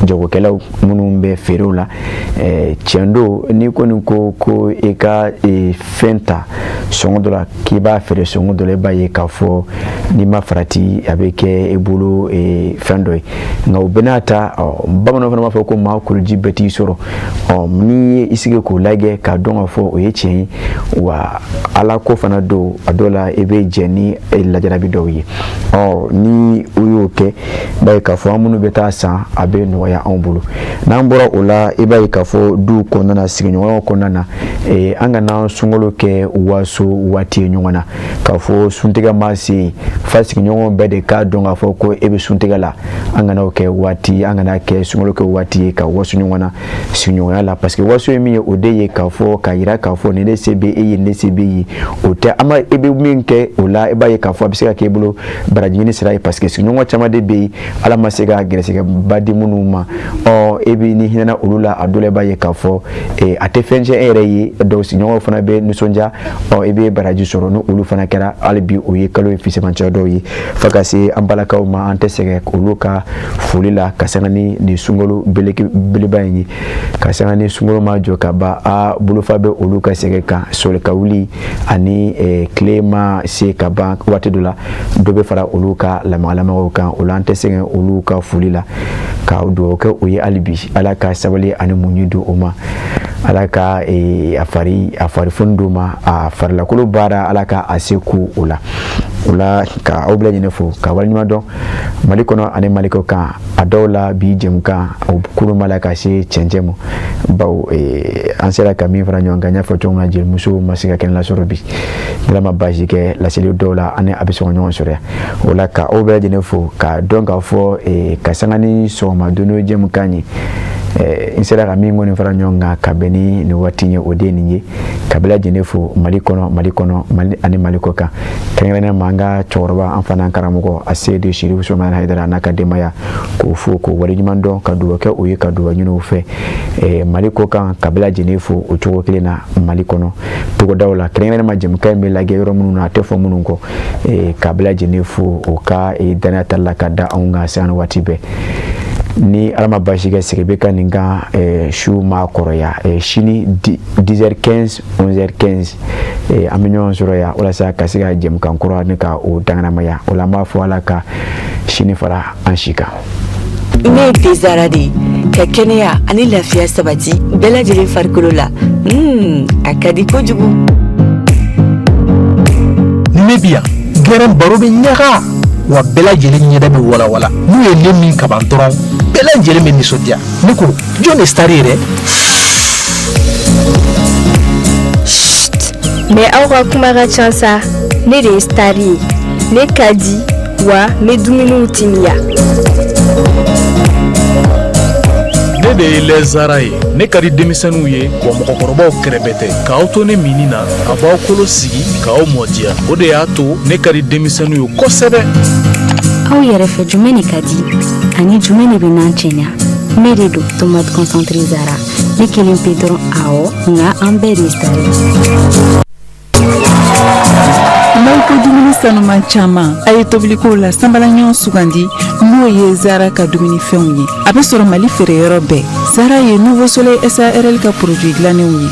jagokɛlaw minnu bɛ feerew la tiɲɛ don n'i kɔni ko ko i ka fɛn ta sɔngɔ dɔ la k'i b'a feere sɔngɔ dɔ la i b'a ye k'a fɔ n'i ma farati waati a bɛ kɛ i bolo fɛn dɔ ye. Nka o bɛɛ n'a ta, bamananw fana b'a fɔ ko maa kuluji bɛɛ t'i sɔrɔ. N'i ye i sigi k'o lajɛ k'a dɔn k'a fɔ o ye tiɲɛ ye, wa ala ko fana don, a dɔw la i bɛ jɛ ni lajarabi dɔw ye. Ni u y'o kɛ, i b'a ye k'a fɔ an minnu bɛ taa san, a bɛ nɔgɔya anw bolo. N'an bɔra o la, i b'a ye k'a fɔ duw kɔnɔna na, sigiɲɔgɔnyaw kɔnɔna na, an kana sunkalo kɛ waso waati ye ɲɔgɔn na, k'a fɔ suntigɛ ma se fa sigiɲɔgɔn bɛɛ de k'a dɔn k'a fɔ ko e bɛ suntigɛ la. An kana o kɛ waati, an kana kɛ sunkalo kɛ waati ye ka waso ɲɔgɔn na sigiɲɔgɔnya la, parce que waso ye min ye, o de ye k'a fɔ k'a yira k'a fɔ nin de se bɛ e ye, nin de se bɛ ye. O tɛ an ma, i bɛ min kɛ o la, i b'a ye k'a fɔ a bɛ se ka k'e bolo baraji ɲini sira ye, parce que sigiɲɔgɔn caman de bɛ yen, Ala ma se ka gɛrɛsɛgɛba di minnu ma. E bɛ ni hinɛna olu la, a dɔ la i b'a ye k'a fɔ a tɛ fɛn tiɲɛ e yɛrɛ ye, donc sigiɲɔgɔnw fana bɛ nisɔndiya, i bɛ baraji sɔrɔ ni olu fana kɛra. Hali bi o ye kalo ye fisamancɛ dɔw ye, fo ka se an balakaw ma, an tɛ sɛgɛn olu ka foli la, ka sanga ni nin sunkalo beleba in ye, ka sanga ni sunkalo ma jɔ ka ban, a bolofa bɛ olu ka sɛgɛn kan, sɔli ka wuli ani tile ma se ka ban waati dɔ la, dɔ bɛ fara olu ka lamagalamagaw kan. O la an tɛ sɛgɛn olu ka foli la, ka dugawu kɛ o ye hali bi, Ala ka sabali ani muɲu di o ma, Ala ka a fari foni d'o ma, a farilakolo baara Ala ka a se ku o la. O la ka aw bɛɛ lajɛlen fo ka waleɲuman dɔn Mali kɔnɔ ani Mali kɔ kan. A dɔw la bi jɛmukan o kurun b'a la ka se cɛncɛn ma, bawo an sera ka min fara ɲɔgɔn kan, n y'a fɔ cogo min na, jelimuso ma se ka kɛnɛ lasɔrɔ bi, Ala ma baasi kɛ laseli dɔw la, ani a bɛ sɔn ka ɲɔgɔn sɔrɔ yan. O la ka aw bɛɛ lajɛlen fo ka dɔn k'a fɔ ka sanga ni sɔgɔma don o jɛmukan ye, n sera ka min kɔni fara ɲɔgɔn kan ka bɛn ni nin waati ye, o de ye nin ye. Ka bɛɛ lajɛlen fo Mali kɔnɔ, Mali ani Mali kɔ kan, kɛrɛnkɛrɛnnenya ma an ka cɛkɔrɔba, an fana karamɔgɔ a Seyidu Sirifu Usumani Hayidara n'a ka denbaya, k'o fo k'o waleɲuman dɔn, ka dugawu kɛ o ye, ka dugawu ɲini u fɛ Mali kɔ kan. Ka bɛɛ lajɛlen fo o cogo kelen na Mali kɔnɔ togodaw la, kɛrɛnkɛrɛnnenya ma jɛmukan in bɛ lajɛ yɔrɔ minnu na, a tɛ fɔ minnu kɔ, ka bɛɛ lajɛlen fo o ka danaya tali la ka da anw kan sanga ni waati bɛɛ. Ni Ala ma baasi kɛ, segin bɛ ka nin kan su ma kɔrɔya sini 10h15 11h15, an bɛ ɲɔgɔn sɔrɔ yan walasa ka se ka jɛmukan kura ni ka o danganamaya. O la an b'a fɔ Ala ka sini fara an si kan. Ne ye Tezara de ye, ka kɛnɛya ani lafiya sabati bɛɛ lajɛlen farikolo la. A ka di kojugu. Ni ne bi yan, gɛrɛn baro bɛ ɲaga wa, bɛɛ lajɛlen ɲɛda bɛ walawala. N'u ye ne min kaban dɔrɔn, bɛɛ lajɛlen bɛ nisɔndiya. Ne ko jɔn de star ye dɛ? Mais aw ka kuma ka ca sa. Ne de ye star ye, ne ka di wa n bɛ dumuniw timiya. Ne de ye lɛzara ye, ne ka di denmisɛnninw ye wa mɔgɔkɔrɔbaw kɛrɛbɛ tɛ. K'aw to ne minni na, a b'aw kolo sigi k'aw mɔdiya. O de y'a to ne ka di denmisɛnninw ye kosɛbɛ. Aw yɛrɛ fɛ, jumɛn de ka di ani jumɛn de bɛ n'an cɛɲa? Ne de don tomate concentré Zara, ne kelen pe dɔrɔn, awɔ, nka an bɛɛ de ye star ye. N'aw ko dumuni sanuman caman, a ye tobilikow la sanbalaɲɔgɔn sugandi, n'o ye Zara ka dumunifɛnw ye. A bɛ sɔrɔ Mali feereyɔrɔ bɛɛ. Zara ye Nouveau Soleil SARL ka produit dilannenw ye.